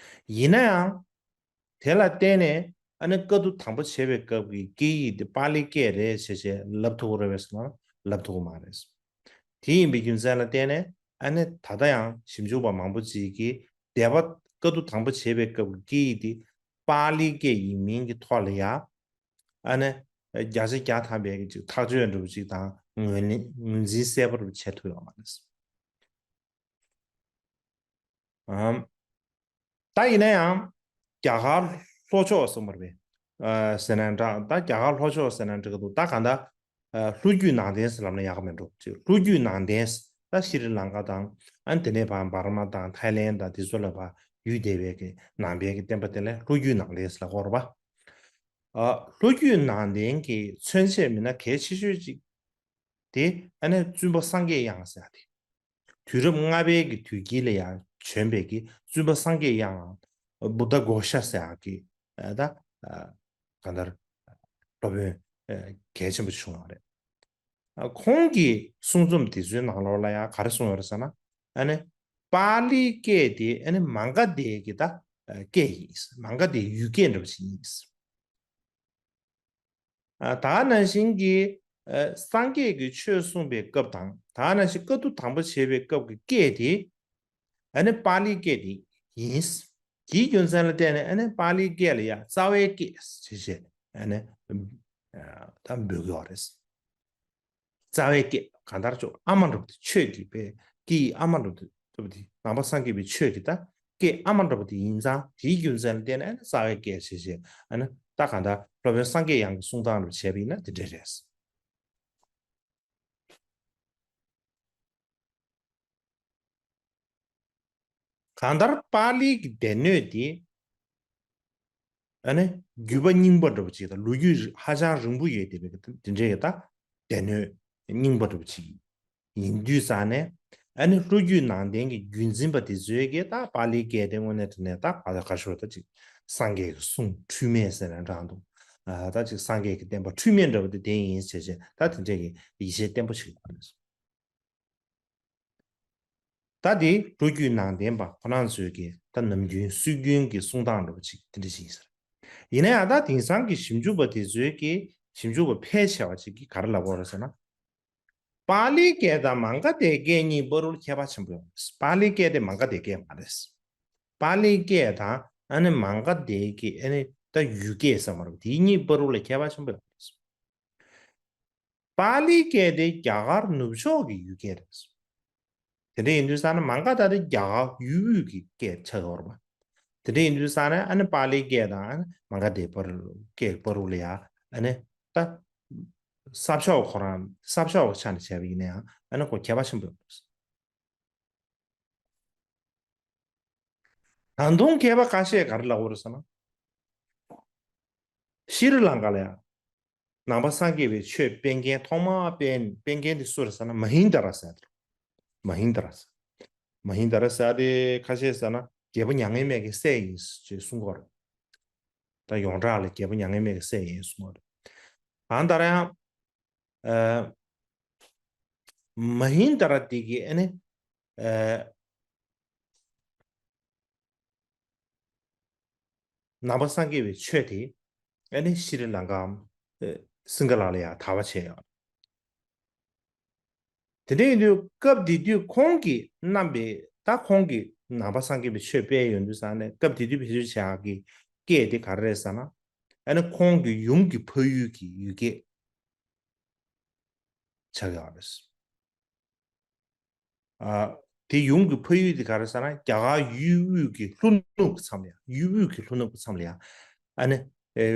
ཡིན་ན་ཡང་དེ་ལ་བརྟེན་ནས་ཨ་ནི་བཀའ་བསྡུ་དང་པོ་བྱེད་པའི་སྐབས་ཀྱི་སྐད་ཡིག་དེ་པཱ་ལིའི་སྐད་རེད་ཟེར་བྱས་ལབ་ཐུབ་ཀྱི་རེད་པས་ཟེར་ན་ལབ་ཐུབ་ཀྱི་མ་རེད། དེ་ཡིན་པའི་རྒྱུ་མཚན་ལ་བརྟེན་ནས་ཨ་ནི་ད་ལྟ་ཡང་ཞིབ་འཇུག་པ་མང་པོ་ཅིག་གིས་སྡེ་པ་བཀའ་བསྡུ་དང་པོ་བྱེད་པའི་སྐབས་ཀྱི་སྐད་ཡིག་དེ་པཱ་ལིའི་སྐད་ཡིན་མིན་གྱི་ཐོག་ལ་ཡང་ཨ་ནི་བརྒྱ་ཆ་བརྒྱ་ཐམ་པའི་ཅིག་ཐག་གཅོད་འདྲ་པོ་ཅིག་དང་ངོས་ལེན་ངོས་འཛིན་གསལ་པོ་འདྲ་པོ་བྱེད་ཐུབ་ཡོད་མ་རེད། ཨམ། ད་ཡིན་ན་ཡང་རྒྱ་གར་ལྷོ་ཕྱོགས་གསུངས་པ་རེད། ཨ་ཟེར་ན་འདྲ་ད་རྒྱ་གར་ལྷོ་ཕྱོགས་ཟེར་ན་འགྲིག་གི་འདུག་ད་གང་ལྟར་ཨ་ལྷོ་རྒྱུད་ནང་བསྟན་ཟེར་ལབ་ན་ཡག་གི་མི་འདུག་ཅེས་ལྷོ་རྒྱུད་ནང་བསྟན་ད་ཤྲི་ལང་ཀ་དང་ཨ་དེ་ནས་ཕར་འབར་མ་དང་ཐའི་ལེན་དང་དེ་ཚོ་ལ་ཕར་ཡུལ་སྡེ་བའི་གི་ནང་པའི་གི་བསྟན་པ་དེ་ལ་ལྷོ་རྒྱུད་ནང་བསྟན་ཟེར་ལབ་ཀྱི་ཡོད་རེད་པ། ཨ་ལྷོ་རྒྱུད་ནང་བསྟན་གྱི་མཚོན་བྱེད་མི་སྣ་གལ་ཆེ་ཤོས་ཅིག་དེ་ཨ་ནི་བཙུན་པ་སངས་རྒྱས་དབྱངས་ཟེར་ཡག་དེ། དུས་རབས་ལྔ་པའི་གི་དུས་དཀྱིལ་ལ་ཡང་བྱོན་པའི་གི་བཙུན་པ་སངས་རྒྱས་དབྱངས་བུདྡྷ་གྷོ་ཥ་ཟེར་ཡག་གི་ཨ་ད་ཨ་གང་ལྟར་སློབ་དཔོན་ཨ་གལ་ཆེན་པོ་བྱུང་བ་རེད། ཨ་ཁོང་གི་གསུང་རྩོམ་དེ་ཚོའི་ནང་ལོགས་ལ་ཡང་ག་རེ་གསུངས་ཡོད་རེད་ཟེར་ན་ཨ་ནི་པཱ་ལིའི་སྐད་དེ་ཨ་ནི་མ་ག་དྷའི་གི་ད་ཨ་སྐད་ཡིན། མ་ག་དྷའི་ཡུལ་སྐད་འདྲ་པོ་ཞིག་ཡིན། ཨ་ད་ནང་བཞིན་གྱི་ཨ་སངས་རྒྱས་ཀྱིས་ཆོས་གསུངས་པའི་སྐབས་དང་ད་ནང་བཞིན་བཀའ་བསྡུ་དང་པོ་བྱེད་པའི་སྐབས་ཀྱི་སྐད་དེ་ཨ་ནི་པཱ་ལིའི་སྐད་དེ་ཡིན། དེའི་རྒྱུ་མཚན་ལ་བརྟེན་ནས་ཨ་ནི་པཱ་ལིའི་སྐད་ལ་ཡང་རྩ་བའི་སྐད་ཅེས་བྱས་ཨ་ནི་ཨ་ད་འབོད་ཀྱི་ཡོད་རེད། རྩ་བའི་སྐད་གང་ལྟར་ཅོག་ཨ་མ་འདྲ་པོ་དེ་ཆོས་ཀྱི་དཔེ་སྐད་ཡིག་ཨ་མ་འདྲ་པོ་དེ་ལྟ་བུ་དེ་ནང་པ་སངས་རྒྱས་པའི་ཆོས་ཀྱི་ད་སྐད་ཨ་མ་འདྲ་པོ་དེ་ཡིན་ཙང་དེའི་རྒྱུ་མཚན་ལ་བརྟེན་ནས་ཨ་ནི་རྩ་བའི་སྐད་ཞེས་བྱས་ཨ་ནི་ད་གང་ལྟར་སློབ་དཔོན་སངས་རྒྱས་དབྱངས་ཀྱི་གསུང་སྟངས་འདྲ་པོ་བྱས་པ་ཡིན་ན་དེ་འདྲ་རེད། གང་ལྟར་པཱ་ལིའི་གི་སྡེ་སྣོད་དེ་ཨ་ནི་བརྒྱུད་པ་རྙིང་པ་འདྲ་པོ་ཅིག་དང་ལོ་རྒྱུས་ཧ་ཅང་རིང་པོ་ཡོད་བསྡད་པའི་དེ་འདྲའི་ད་སྡེ་སྣོད་རྙིང་པ་འདྲ་པོ་ཅིག་ཡིན་དུས་ཙང་ནས་ཨ་ནི་ལྷོ་རྒྱུད་ནང་བསྟན་གྱི་བརྒྱུད་འཛིན་པ་དེ་ཚོའི་གི་ད་པཱ་ལིའི་སྐད་དེ་དངོས་གནས་དྲང་གནས་ད་ག་ད་ག་ཞོར་ད་ཅིག་སངས་རྒྱས་ཀྱི་གསུང་འཁྲུལ་མེད་ཟེར་ན་འདྲ་འདུག་ད་ཅིག་སངས་རྒྱས་ཀྱི་བསྟན་པ་འཁྲུལ་མེད་འདྲ་པོ་དེ་དེ་ཡིན་ཟེར་བྱས་ད་དེ་འདྲའི་གི་ཡིད་ཆེས་བརྟན་པོ་ཞིག་ཡོད་པ་རེད། ད་དེ་ལོ་རྒྱུས་ནང་བསྟན་པ་ཁོ་རང་ཚོའི་གི་ད་ནམ་རྒྱུན་སྲོལ་རྒྱུན་གྱི་གསུང་སྟངས་འདྲ་པོ་ཅིག་དེ་འདྲ་ཅིག་ཡིན་ཟེར། ཡིན་ན་ཡང་ད་དེང་སང་གི་ཞིབ་འཇུག་པ་དེ་ཚོའི་གི་ཞིབ་འཇུག་པ་ཕལ་ཆེ་བ་ཅིག་གིས་ག་རེ་ལབ་ཀྱི་ཡོད་རེད་ཟེར་ན། པཱ་ལིའི་སྐད་དང་མ་ག་དྷའི་སྐད་གཉིས་བར་དུ་ཁྱད་པར་ཆེན་པོ་ཡོད་རེད། པཱ་ལིའི་སྐད་དེ་མ་ག་དྷའི་སྐད་མ་རེད། པཱ་ལིའི་སྐད་དང་ཨ་ནི་མ་ག་དྷའི་སྐད་ཨ་ནི་ད་ཡུལ་སྐད་ཟེར་མ་རེད། དེ་གཉིས་བར་དུ་ལ་ཁྱད་པར་ཆེན་པོ་ཡོད་རེད། པཱ་ལིའི་སྐད་དེ་རྒྱ་གར་ནུབ་ཕྱོགས་ཀྱི་ཡུལ་སྐད་རེད། དེ་འདྲ་ཡིན་དུས་ཙང་ན་མ་ག་དྷ་དེ་རྒྱ་གར་ཡུལ་དབུས་ཀྱི་སྐད་ཆགས་ཡོད་རེད་པ། དེ་འདྲ་ཡིན་དུས་ཙང་ན་ཨ་ནི་པཱ་ལིའི་སྐད་དང་ཨ་ནི་མ་ག་དྷའི་བར་སྐད་བར་ལ་ཡ་ཨ་ནི་ད་ས་ཕྱོགས་ཁོ་རང་ས་ཕྱོགས་ཀྱི་ཆ་ནས་བྱས་པ་ཡིན་ན་ཡང་ཨ་ནི་ཁོ་ཁྱད་པར་ཆེན་པོ་ཡོད་རེད། ད་དུང་མཁས་པ་ཁ་ཤས་ག་རེ་ལབ་ཡོད་རེད་ཟེར་ན། ཤྲི་ལང་ཀ་ལ་ཡང་ནང་པ་སངས་རྒྱས་པའི་ཆོས་སྤེལ་མཁན་ཐོག་མ་སྤེལ་སྤེལ་མཁན་དེ་སུ་རེད་ཟེར་ན་མ་ཧིན་དྷ་ར་ཟེར་དེ་རེད། མ་ཧིན་དྷ་ར་ཟེར། མ་ཧིན་དྷ་ར་ཟེར་དེ་ཁ་ཤས་ཟེར་ན་རྒྱལ་པོ་མྱ་ངན་མེད་ཀྱི་སྲས་ཡིན་ཅེས་གསུང་གི་ཡོད་རེད། ད་ཡོངས་གྲགས་ལ་རྒྱལ་པོ་མྱ་ངན་མེད་ཀྱི་སྲས་ཡིན་གསུང་གི་ཡོད་རེད། གང་ལྟར་ཡང་། ཨ། མ་ཧིན་དྷ་ར་དེ་གིས་ཨ་ནི། ཨ། ནང་པ་སངས་རྒྱས་པའི་ཆོས་དེ་ཨ་ནི་ཤྲི་ལང་ཀའམ་ཨ་སིང་ག་ལ་ལ་ཡང་དར་བ་བྱས་ཡོད། དེ་འདྲ་ཡིན་དུས་སྐབས་དེ་དུས་ཁོང་གིས་བསྣམས་པའི་ད་ཁོང་གིས་ནང་པ་སངས་རྒྱས་པའི་ཆོས་སྤེལ་ཡོང་དུས་ཙང་ནས་སྐབས་དེ་དུས་བེད་སྤྱོད་བྱ་ཡག་གི་སྐད་དེ་ག་རེ་རེད་ཟེར་ན། ཨ་ནི་ཁོང་གི་ཡུམ་གྱི་ཕ་ཡུལ་གྱི་ཡུལ་སྐད་ཆགས་ཡོད་རེད། ཨ། དེ་ཡུམ་གྱི་ཕ་ཡུལ་དེ་ག་རེ་ཟེར་ན་རྒྱ་གར་ཡུལ་དབུས་ཀྱི་ལྷོ་ནུབ་ཀྱི་མཚམས་ལ་ཡ་ཡུལ་དབུས་ཀྱི་ལྷོ་ནུབ་ཀྱི་མཚམས་ལ་ཡ་ཨ་ནི་ཨེ་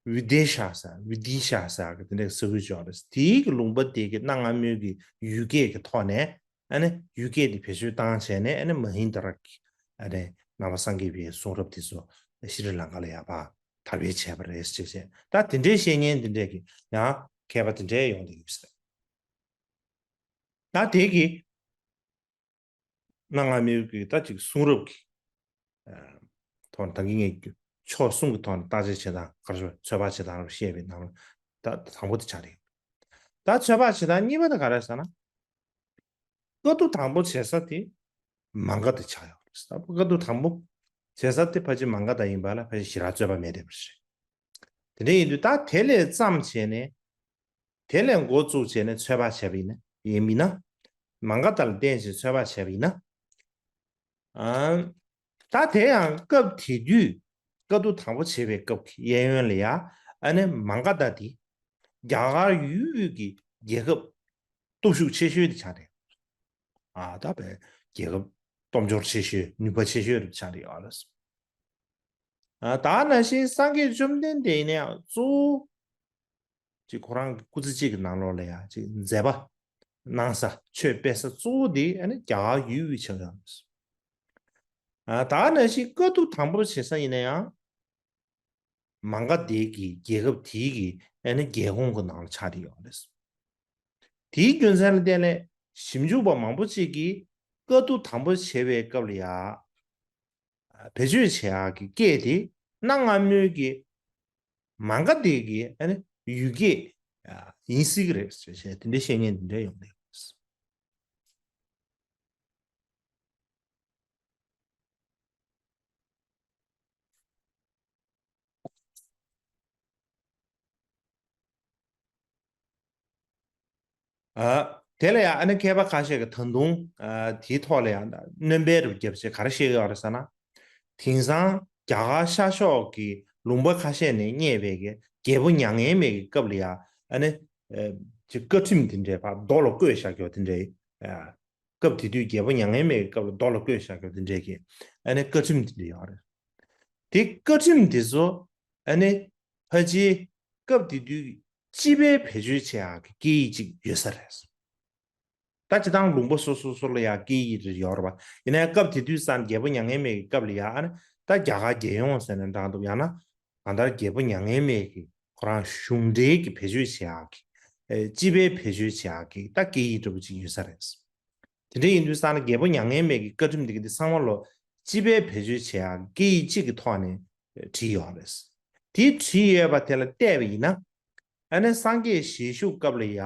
བི་དེ་ཤ་ཟེར་བི་དི་ཤ་ཟེར་གི་དེ་འདྲའི་ས་ཁུལ་ཅིག་ཡོད་རེད། དེའི་གི་ལུང་པ་དེ་གི་གནའ་སྔ་མོའི་གི་ཡུལ་སྐད་ཀྱི་ཐོག་ནས་ཨ་ནི་ཡུལ་སྐད་དེ་བེད་སྤྱོད་བཏང་བྱས་ནས་ཨ་ནི་མ་ཧིན་དྷ་ར་གི་ཨ་ནི་ནང་པ་སངས་རྒྱས་པའི་གསུང་རབ་དེ་ཚོ་ཤྲི་ལང་ཀ་ལ་ཡ་ཕར་དར་སྤེལ་བྱས་པ་རེད་ཅེས་བཤད། ད་དེ་འདྲའི་བཤད་མཁན་དེ་འདྲས་ཀྱི་ཡང་མཁས་པ་དེ་འདྲས་ཡོང་བསྡད་ཡོད་པ་རེད། ད་དེ་གི་གནའ་སྔ་མོའི་གི་ད་ཅིག་གསུང་རབ་ཀྱི་ཨ་ཐོག་ནས་ད་གིན་ངས་ཕྱོགས་གསུམ་གྱི་ཐོག་ནས་བརྟག་དཔྱད་བྱེད་སྟངས་ག་རེ་ཟེར་ཚོད་དཔག་བྱེད་སྟངས་རེ་བཤད་པའི་ནང་ལ་ད་དང་པོ་དེ་ཆགས་རེད། ད་ཚོད་དཔག་བྱེད་སྟངས་གཉིས་པ་དེ་ག་རེ་ཟེར་ན། བཀའ་བསྡུ་དང་པོ་བྱེད་ས་དེ་མ་ག་དྷ་ཆགས་ཡོད་རེད། ད་བཀའ་བསྡུ་དང་པོ་བྱེད་ས་དེ་ཕལ་ཆེར་མ་ག་དྷ་ཡིན་པ་ལ་ཕལ་ཆེར་ཞེ་དྲག་རྩོད་པ་མེད་བསྡད་པ་རེད། དེ་འདྲ་ཡིན་དུས་ད་དེ་ལས་བརྩམས་བྱས་ནས་དེ་ལས་འགོ་བཙུགས་བྱས་ནས་ཚོད་དཔག་བྱས་པ་ཡིན་ན་ཡིན་མིན་ན། མ་ག་དྷ་ལ་བརྟེན་བྱས་ཚོད་དཔག་བྱས་པ་ཡིན་ན། ཨ། ད་དེ་ཡང་སྐབས་དེ་དུས་བཀའ་བསྡུ་དང་པོ་བྱེད་པའི་སྐབས་ཀྱི་གཡས་གཡོན་ལ་ཡ་ཨ་ནི་མ་ག་དྷ་དེ་རྒྱ་གར་ཡུལ་དབུས་ཀྱི་རྒྱལ་ཁབ་སྟོབས་ཤུགས་ཆེ་ཤོས་དེ་ཆགས་རེད། ཨ་ད་བས་རྒྱལ་ཁབ་སྟོབས་འབྱོར་ཆེ་ཤོས་ནུས་པ་ཆེ་ཤོས་རེད་ཆགས་རེད་ཨ་ལ་སོ། ཨ་ད་ནང་བཞིན་སངས་རྒྱས་བཅོམ་ལྡན་འདས་ཡིན་ན་ཡང་གཙོ་བོ་ཅིག་ཁོ་རང་གི་སྐུ་ཚེ་གཅིག་གི་ནང་ལོགས་ལ་ཡང་ཅིག་མཛད་པ་གནང་ས་ཆོས་སྤེལ་ས་གཙོ་བོ་དེ་ཨ་ནི་རྒྱ་གར་ཡུལ་དབུས་ཆགས་ཡོད་རེད། ཨ་ད་ནང་བཞིན་བཀའ་བསྡུ་དང་པོ་བྱེད་ས་ཡིན་ན་ཡང་མ་ག་དྷའི་གི་རྒྱལ་ཁབ་དེའི་གི་ཨ་ནི་རྒྱལ་ཁོངས་ཀྱི་ནང་ལ་ཆགས་བསྡད་ཡོད་རེད། དེའི་རྒྱུ་མཚན་ལ་བརྟེན་ནས་ཞིབ་འཇུག་པ་མང་པོ་ཅིག་གིས་བཀའ་བསྡུ་དང་པོ་བྱེད་པའི་སྐབས་ལ་ཡ། བེད་སྤྱོད་བྱེད་ཡག་གི་སྐད་དེ་གནའ་སྔ་མོའི་གི་མ་ག་དྷའི་གི་ཨ་ནི་ཡུལ་སྐད་ཡིན་སྲིད་ཀྱི་རེད་ཟེར་བྱས་དེ་འདྲའི་བཤད་མཁན་དེ་འདྲ་ཡོང་གི་ཡོད། ཨ། དེ་ལ་ཡང་ཨ་ནི་མཁས་པ་ཁ་ཤས་ཀྱིས་ད་དུང་ཨ་དེའི་ཐོག་ལ་ཡང་སྣོན་པ་རུ་བརྒྱབ་བྱས་ག་རེ་བཤད་ཀྱི་ཡོད་རེད་ཟེར་ན། དེང་སང་རྒྱ་གར་ཤར་ཕྱོགས་ཀྱི་ལུང་པ་ཁ་ཤས་ནས་རྙེད་པའི་གི་རྒྱལ་པོ་མྱ་ངན་མེད་ཀྱི་སྐབས་ལ་ཡང་ཨ་ནི་ཨ་ཅིག་བཀའ་ཁྲིམས་དེ་འདྲའི་ཕར་རྡོ་ལ་བརྐོས་བཞག་རྒྱུ་དེ་འདྲའི་ཨ་སྐབས་དེ་དུས་རྒྱལ་པོ་མྱ་ངན་མེད་ཀྱི་སྐབས་ལ་རྡོ་ལ་བརྐོས་བཞག་རྒྱུ་དེ་འདྲའི་གི་ཨ་ནི་བཀའ་ཁྲིམས་དེ་འདྲ་ཡོད་རེད། དེ་བཀའ་ཁྲིམས་དེ་ཚོ་ཨ་ནི་ཕལ་ཆེར་སྐབས་དེ་དུས་སྤྱི་པའི་བེད་སྤྱོད་བྱེད་ཡག་གི་སྐད་ཡིག་ཅིག་ཡོད་ས་རེད། ད་སྤྱིར་བཏང་ལུང་པ་སོ་སོ་སོ་ལ་ཡང་སྐད་ཡིག་རེ་ཡོད་རེད་པ། ཡིན་ན་ཡང་སྐབས་དེ་དུས་ཙམ་རྒྱལ་པོ་མྱ་ངན་མེད་ཀྱི་སྐབས་ལ་ཡང་ཨ་ནི་ད་རྒྱ་གར་རྒྱལ་ཡོངས་ཟེར་ནས་འདྲ་འདུག་ཡང་ན་གང་ལྟར་རྒྱལ་པོ་མྱ་ངན་མེད་ཀྱི་ཁོ་རང་གཞུང་འབྲེལ་གྱི་བེད་སྤྱོད་བྱེད་ཡག་གི་ཨེ་སྤྱི་པའི་བེད་སྤྱོད་བྱེད་ཡག་གི་ད་སྐད་ཡིག་འདྲ་པོ་ཅིག་ཡོད་ས་རེད། དེ་འདྲ་ཡིན་དུས་ཙང་ན་རྒྱལ་པོ་མྱ་ངན་མེད་ཀྱི་བཀའ་ཁྲིམས་འདི་ག་འདི་ཚང་མ་ལོ་སྤྱི་པའི་བེད་སྤྱོད་བྱེད་ཡག་སྐད་ཡིག་གཅིག་གི་ཐོག་ནས་བྲིས་ཡོད་རེད། དེ་བྲིས་ཡོད་པ་དེ་ལ་བལྟས་པ་ཡིན་ན། ཨ་ནི་སངས་རྒྱས་ཞལ་བཞུགས་སྐབས་ལ་ཡ།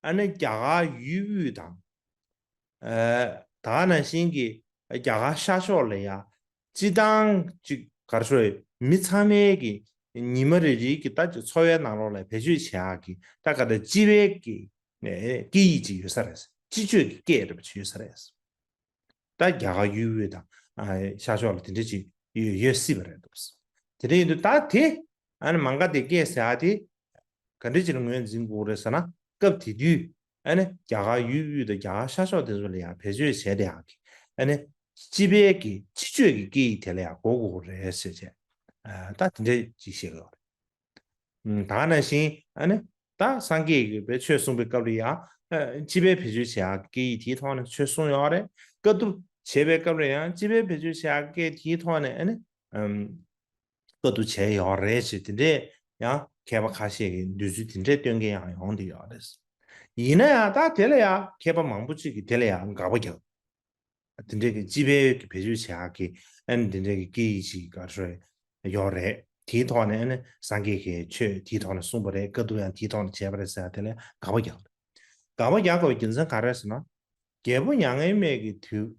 ཨ་ནི་རྒྱ་གར་ཡུལ་དབུས་དང་། ཨ་ད་ག་ནང་བཞིན་གྱི་རྒྱ་གར་ཤར་ཕྱོགས་ལ་ཡ། སྤྱི་བཏང་ཅིག་ག་རེ་ཟེར་མི་ཚང་མའི་གི་ཉི་མ་རེ་རེའི་གི་ད་ཅིག་འཚོ་བའི་ནང་ལོགས་ལ་བེད་སྤྱོད་བྱེད་ཡག་གི་ད་ག་ད་སྤྱི་པའི་གི་ནས་སྐད་ཡིག་ཅིག་ཡོད་ས་རེད། སྤྱི་སྤྱོད་ཀྱི་སྐད་རེད་པ་ཅིག་ཡོད་ས་རེད། ད་རྒྱ་གར་ཡུལ་དབུས་དང་ཨ་ཤར་ཕྱོགས་ལ་དེ་འདྲ་ཅིག་ཡོད་ཡོད་སྲིད་པ་རེད་འདུག་དེ་འདྲ་ཡིན་དུས་ད་དེ་ཨ་ནི་མ་ག་དྷའི་སྐད་ཟེར་ཡག་དེ་ག་འདྲ་ཅིག་ལ་ངོས་འཛིན་དགོས་རེད་ཟེར་ན། སྐབས་དེ་དུས་ཨ་ནི་རྒྱ་གར་ཡུལ་དབུས་དང་རྒྱ་གར་ཤར་ཕྱོགས་དེ་ཚོ་ལ་ཡང་བེད་སྤྱོད་བྱས་བསྡད་ཡག་གི་ཨ་ནི་སྤྱི་པའི་གི་སྤྱི་སྤྱོད་ཀྱི་སྐད་ཡིག་དེ་ལ་ཡང་གོ་དགོས་རེད་ཟེར་བྱས། ཨ་ད་དེ་འདྲ་ཅིག་བཤད་ཀྱི་ཡོད་རེད། ཨུམ། ད་ག་ནང་བཞིན་ཨ་ནི་ད་སངས་རྒྱས་ཀྱིས་པའི་ཆོས་གསུངས་པའི་སྐབས་ལ་ཡང་ཨ་སྤྱི་པའི་བེད་སྤྱོད་བྱེད་ཡག་གི་སྐད་ཡིག་དེའི་ཐོག་ནས་ཆོས་གསུངས་ཡོད་རེད། བཀའ་བསྡུ་བྱེད་པའི་སྐབས་ལ་ཡང་སྤྱི་པའི་བེད་སྤྱོད་བྱེད་ཡག་གི་སྐད་དེའི་ཐོག་ནས་ཨ་ནི་ཨམ། བཀའ་བསྡུ་བྱས་ཡོད་རེད་ཅེས་དེ་འདྲས་ཡང་མཁས་པ་ཁ་ཤས་ཀྱིས་འདོད་ཚུལ་དེ་འདྲས་སྟོན་མཁན་ཡང་ཡོང་བསྡད་ཡོད་རེད། ཡིན་ན་ཡང་ད་དེ་ལ་ཡང་མཁས་པ་མང་པོ་ཅིག་གིས་དེ་ལ་ཡང་དགག་པ་རྒྱག་དེ་འདྲས་ཀྱི་སྤྱི་པའི་གི་བེད་སྤྱོད་བྱེད་ཡག་གི་ཨ་ནི་དེ་འདྲས་ཀྱི་སྐད་ཡིག་ཅིག་ག་རེ་ཡོད་རེད། དེའི་ཐོག་ནས་ཨ་ནི་སངས་རྒྱས་ཀྱིས་ཆོས་དེའི་ཐོག་ནས་གསུངས་པ་རེད། བཀའ་བསྡུ་ཡང་དེའི་ཐོག་ནས་བྱས་པ་རེད་ཟེར་ཡག་དེ་ལ་དགག་པ་རྒྱག་དགག་པ་རྒྱག་དགོས་པའི་རྒྱུ་མཚན་ག་རེ་རེད་ཟེར་ན། རྒྱལ་པོ་མྱ་ངན་མེད་ཀྱི་དུས།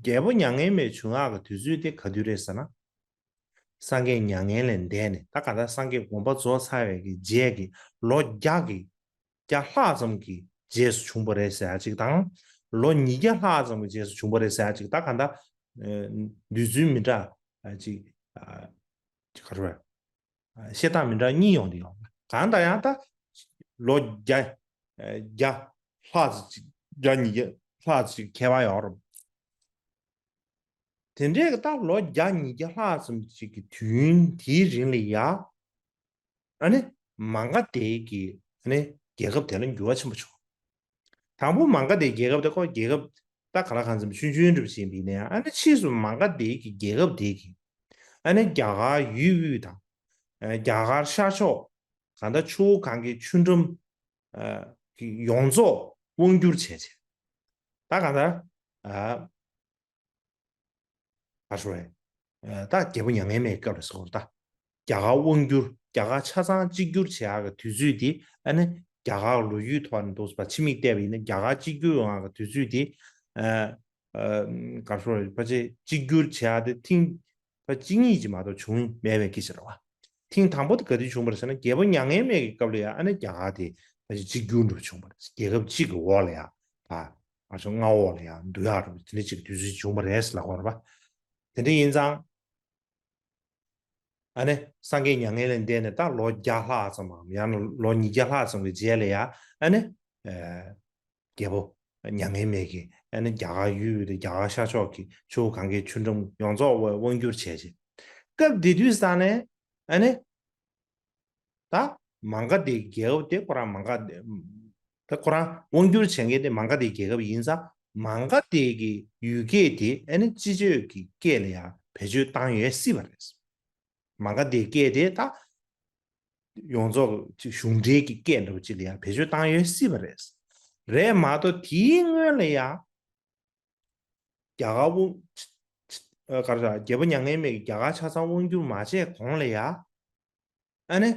རྒྱལ་པོ་མྱ་ངན་མེད་བྱུང་ཡག་གི་དུས་ཚོད་དེ་ག་དུས་རེད་ཟེར་ན། སངས་རྒྱས་མྱ་ངན་ལས་འདས་ནས་ད་ག་ད་སངས་རྒྱས་དགོངས་པ་རྫོགས་ཚར་བའི་གི་རྗེས་ཀྱི་ལོ་བརྒྱ་གི་བརྒྱ་ལྷག་ཙམ་གྱི་རྗེས་སུ་བྱུང་བ་རེད་ཟེར་ཡག་ཅིག་དང་། ལོ་ཉིས་བརྒྱ་ལྷག་ཙམ་གྱི་རྗེས་སུ་བྱུང་བ་རེད་ཟེར་ཡག་ཅིག་ད་ག་ད་ཨ་དུས་ཚོད་མི་འདྲ་ཅིག་ཨ་ཅིག་ག་རེ་རེད། བཤད་སྟངས་མི་འདྲ་གཉིས་ཡོང་གི་ཡོད། གང་ལྟར་ཡང་ད་ལོ་བརྒྱ་བརྒྱ་ལྷག་ཙམ་ཅིག་བརྒྱ་ཉིས་བརྒྱ་ལྷག་ཙམ་ཅིག་ཁྱད་པར་ཡོད་རེད། དེ་འདྲའི་ད་ལོ་བརྒྱ་ཉིས་བརྒྱ་ལྷག་ཙམ་ཅིག་གི་དུས་ཡུན་དེའི་རིང་ལ་ཡ་ཨ་ནི་མ་ག་དྷའི་གི་ཨ་ནི་རྒྱལ་ཁབ་དེ་ལ་འགྱུར་བ་ཆེན་པོ་བྱུང་། དང་པོ་མ་ག་དྷའི་རྒྱལ་ཁབ་དེ་ཁོ་རྒྱལ་ཁབ་ད་ག་ལ་གང་འཚམ་ཆུང་ཆུང་འདྲ་པོ་ཞིག་ཡིན་པ་ཡིན་ན་ཡང་ཨ་ནི་ཕྱིས་སུ་མ་ག་དྷའི་གི་རྒྱལ་ཁབ་དེ་གི་ཨ་ནི་རྒྱ་གར་ཡུལ་དབུས་དང་རྒྱ་གར་ཤར་ཕྱོགས་གང་ལྟར་ཆུ་བོ་གངྒཱའི་ཆུ་འགྲམ་གི་ཡོངས་རྫོགས་དབང་བསྒྱུར་བྱས་བྱས། ད་གང་ལྟར་ཨ་ག་རེ་ཟེར་དགོས་རེད། ད་རྒྱལ་པོ་མྱ་ངན་མེད་སྐབས་ལ་ཟེར་དགོས་རེད་ད། རྒྱ་གར་དབང་བསྒྱུར་རྒྱ་གར་ཆ་ཚང་གཅིག་གྱུར་བྱེད་ཡག་གི་དུས་ཚོད་དེ་ཨ་ནི་རྒྱ་གར་ལོ་རྒྱུས་ཐོག་ནས་འདུག་སེ་ཕར་ཕྱི་མིག་བལྟས་པ་ཡིན་ན་རྒྱ་གར་གཅིག་གྱུར་ཡོང་ཡག་གི་དུས་ཚོད་དེ་ཨ་ཨ་ག་རེ་ཟེར་དགོས་རེད། ཕལ་ཆེར་གཅིག་གྱུར་བྱེད་ཡག་དེ་ཐེངས་ཕར་གཅིག་གཉིས་ཅིག་མ་གཏོགས་བྱུང་མེད་པའི་སྐད་ཆ་རེད་བ། ཐེངས་དང་པོ་དེ་ག་དུས་བྱུང་བ་རེད་ཟེར་ན་རྒྱལ་པོ་མྱ་ངན་མེད་ཀྱི་སྐབས་ལ་ཡང་ཨ་ནི་རྒྱ་གར་དེ་ཕལ་ཆེར་གཅིག་གྱུར་འདྲ་བོ་བྱུང་བ་རེད། རྒྱལ་ཁབ་གཅིག་གི་འོག་ལ་ཡང་ཕར་ཕར་ཚུར་མངའ་འོག་ལ་ཡང་འདུ་ཡག་འདྲ་བོ་དེ་འདྲ་གཅིག་གི་དུས་ཚོད་བྱུང་བ་རེད་ཟེར་ལབ་དགོས་རེད་པ། དེ་འདྲ་ཡིན་ཙང་ཨ་ནི་སངས་རྒྱས་མྱ་ངན་ལས་འདས་ནས་ད་ལོ་བརྒྱ་ལྷག་ཙམ་མམ་ཡང་ན་ལོ་ཉིས་བརྒྱ་ལྷག་ཙམ་གྱི་རྗེས་ལ་ཡང་ཨ་ནི་ཨ་རྒྱལ་པོ་མྱ་ངན་མེད་ཀྱིས་ཨ་ནི་རྒྱ་གར་ཡུལ་དབུས་དང་རྒྱ་གར་ཤར་ཕྱོགས་ཀྱི་ཆུ་བོ་གངྒཱའི་ཆུ་འགྲམ་ཡོངས་རྫོགས་དབང་བསྒྱུར་བྱས་རྗེས། སྐབས་དེ་དུས་ཙང་ནས་ཨ་ནི་ད་མ་ག་དྷའི་རྒྱལ་ཁབ་དེ་ཁོ་རང་མ་ག་དྷ་ད་ཁོ་རང་དབང་བསྒྱུར་བྱེད་མཁན་དེ་མ་ག་དྷའི་རྒྱལ་ཁབ་ཡིན་ཙང་མ་ག་དྷའི་གི་ཡུལ་སྐད་དེ་ཨ་ནི་སྤྱི་སྤྱོད་ཀྱི་སྐད་ལ་ཡང་བེད་སྤྱོད་བཏང་ཡོད་སྲིད་པ་རེད། མ་ག་དྷའི་སྐད་དེ་ད་ཡོངས་རྫོགས་ཀྱི་གཞུང་འབྲེལ་གྱི་སྐད་འདྲ་བོ་ཅིག་ལ་ཡང་བེད་སྤྱོད་བཏང་ཡོད་སྲིད་པ་རེད། རེད་མ་གཏོགས་དེའི་སྔོན་ལ་ཡང་རྒྱ་གར་དབང་ག་རེ་ཟེར་རྒྱལ་པོ་མྱ་ངན་མེད་ཀྱིས་རྒྱ་གར་ཆ་ཚང་དབང་བསྒྱུར་མ་བྱས་གོང་ལ་ཡང་ཨ་ནི་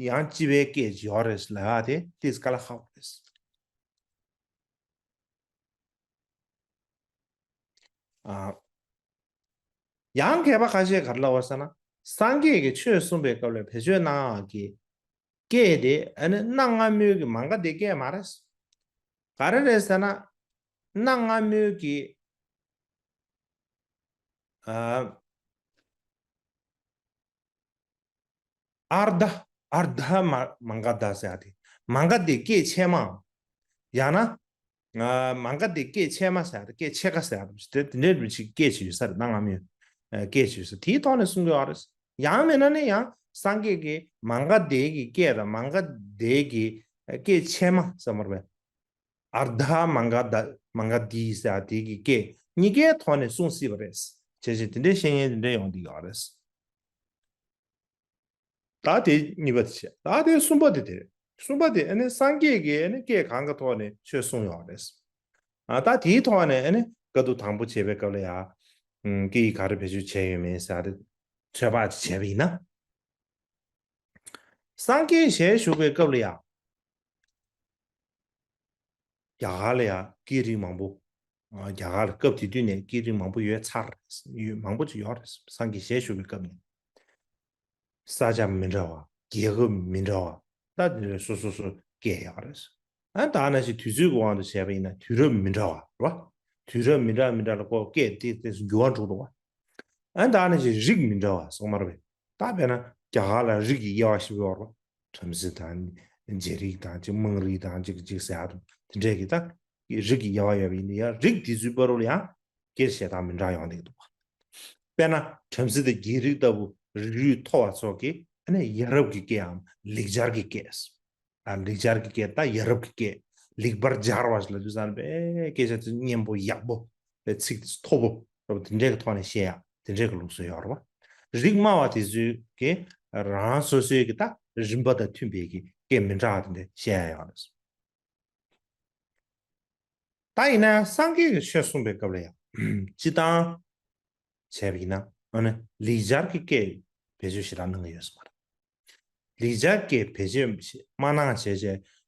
ཡང་སྤྱི་པའི་སྐད་ཅིག་ཡོད་རེད་ལབ་ཡག་དེ་ཏིས་དཀའ་ལས་ཁག་པོ་རེད། ཨ། ཡང་མཁས་པ་ཁ་ཤས་ག་རེ་ལབ་པ་ཟེར་ན། སངས་རྒྱས་ཀྱིས་ཆོས་གསུངས་པའི་སྐབས་ལ་བེད་སྤྱོད་གནང་ཡག་གི་སྐད་དེ་ཨ་ནི་གནའ་སྔ་མོའི་གི་མ་ག་དྷའི་སྐད་མ་རེད། ག་རེ་རེད་ཟེར་ན། གནའ་སྔ་མོའི་གི་ཨ། ཨར་དྷ། ཨར་དྷ་མ་མ་ག་དྷ་ཟེར་ཡག་དེ། མ་ག་དྷའི་སྐད་ཆེན་མོ། ཡང་ན། ཨ། མ་ག་དྷའི་སྐད་ཆེན་མོ་ཟེར་ཡག་དེ་སྐད་ཕྱེད་ཀ་ཟེར་ཡག་དེ་དེ་འདྲའི་མི་ཞིག་སྐད་ཅིག་ཡོད་ས་རེད། གནའ་སྔ་མོའི་སྐད་ཅིག་ཡོད་ས་དེའི་ཐོག་ནས་གསུང་གི་ཡོད་རེད། ཡང་མིན་ན་ནི་ཡང་སངས་རྒྱས་ཀྱིས་མ་ག་དྷའི་གི་སྐད་དང་མ་ག་དྷའི་གི་སྐད་ཆེན་མོ་ཟེར་མ་རེད་པས། ཨར་དྷ་མ་ག་དྷ། མ་ག་དྷི་ཟེར་ཡག་དེ་གི་སྐད་གཉིས་ཀའི་ཐོག་ནས་གསུང་སྲིད་པ་རེད། བྱས་ཙང་དེ་འདྲའི་བཤད་མཁན་དེ་འདྲ་ཡོང་གི་ཡོད་རེད། ད་དེ་གཉིས་པ་དེ་བྱས། ད་དེ་གསུམ་པ་དེ་དེ་རེད། གསུམ་པ་དེ་ཨ་ནི་སངས་རྒྱས་ཀྱིས་ཨ་ནི་སྐད་གང་གི་ཐོག་ནས་ཆོས་གསུངས་ཡོད་རེད། ཨ། ད་དེའི་ཐོག་ནས་ཨ་ནི་བཀའ་བསྡུ་དང་པོ་བྱེད་པའི་སྐབས་ལ་ཡང་། ཨུམ། སྐད་ཡིག་ག་རེ་བེད་སྤྱོད་བྱས་ཡོད་མེད་ཟེར་ཡག་དེ་ཚོད་དཔག་ཅིག་བྱས་པ་ཡིན་ན། སངས་རྒྱས་ཞལ་བཞུགས་པའི་སྐབས་ལ་ཡང་། རྒྱ་གར་ལ་ཡང་སྐད་རིགས་མང་པོ། ཨ། རྒྱ་གར་ལ་སྐབས་དེ་དུས་ནས་སྐད་རིགས་མང་པོ་ཡོད་ཚར་རེད། ཡོད་མང་པོ་ཅིག་ཡོད་རེད། སངས་རྒྱས་ཞལ་བཞུགས་པའི་སྐབས་ནས། ས་ཆ་མི་འདྲ་བ། རྒྱལ་ཁབ་མི་འདྲ་བ། ད་དེ་འདྲ་སོ་སོ་སོ་སྐད་ཡོད་རེད། ཨ། ད་ནང་བཞིན་དུས་ཚོད་ཀྱི་དབང་དུ་བྱས་པ་ཡིན་ན་དུས་རབས་མི་འདྲ་བ་རེད་བ། དུས་རབས་མི་འདྲ་མི་འདྲ་ལ་ཁོ་སྐད་དེ་དེ་འགྱུར་བ་འགྲོ་འདུག་བ། ཨ། ད་ནང་བཞིན་རིགས་མི་འདྲ་བ་སོགས་མ་རེད་པས། ད་དཔེར་ན་རྒྱ་གར་ལ་རིགས་ཀྱི་དབྱེ་བ་ཞིག་ཡོད་རེད་བ། བྲམ་ཟེ་དང་། རྗེ་རིགས་དང་ཅིག་དམངས་རིགས་དང་ཅིག་ཅིག་ཟེར་ཡ་དང་དེ་འདྲས་ཀྱི་ད་རིགས་ཀྱི་དབྱེ་བ་ཡོད་པ་ཡིན་ན་ཡང་རིགས་དེ་ཚོའི་བར་དུ་ལ་ཡང་སྐད་བཤད་སྟངས་མི་འདྲ་ཡོང་བསྡད་འདུག་དཔེར་ན་བྲམ་ཟེ་དང་རྒྱལ་རིགས་ལྟ་བུ་རིགས་རུས་མཐོ་བ་ཚོ་གིས་ཨ་ནི་ཡ་རབས་ཀྱི་སྐད་འམ་ལེགས་སྦྱར་གྱི་སྐད། ད་ལེགས་སྦྱར་གྱི་སྐད་ད་ཡ་རབས་ཀྱི་སྐད། ལེགས་པར་སྦྱར་བ་ཞིག་ལབ་དུས་ཙམ་པས་སྐད་ཆ་དེ་སྙན་པོ་ཡག་པོ། ཚིག་དེ་མཐོ་པོ་རོ་དེ་འདྲའི་གི་ཐོག་ནས་བཤད་ཡག་དེ་འདྲའི་གི་ལུགས་སྲོལ་ཡོད་རེད་བ། རིགས་དམའ་བ་དེ་ཚོའི་གི་རང་སོ་སོའི་གི་ད་རིམ་པ་དང་མཐུན་པའི་གི་སྐད་མི་འདྲ་བ་དེ་འདྲ་བཤད་ཡག་ཡོད་རེད། ད་ཡིན་ན་སངས་རྒྱས་ཀྱི་ཆོས་གསུངས་པའི་སྐབས་ལ་ཡང་སྤྱི་བཏང་བྱས་པ་ཡིན་ན་ཨ་ནི་ལེགས་སྦྱར་གྱི་སྐད་བེད་སྤྱོད་ཞེ་དྲག་གནང་གི་ཡོད་ས་མ་རེད། ལེགས་སྦྱར་སྐད་བེད་སྤྱོད་མ་གནང་བྱས་བྱས་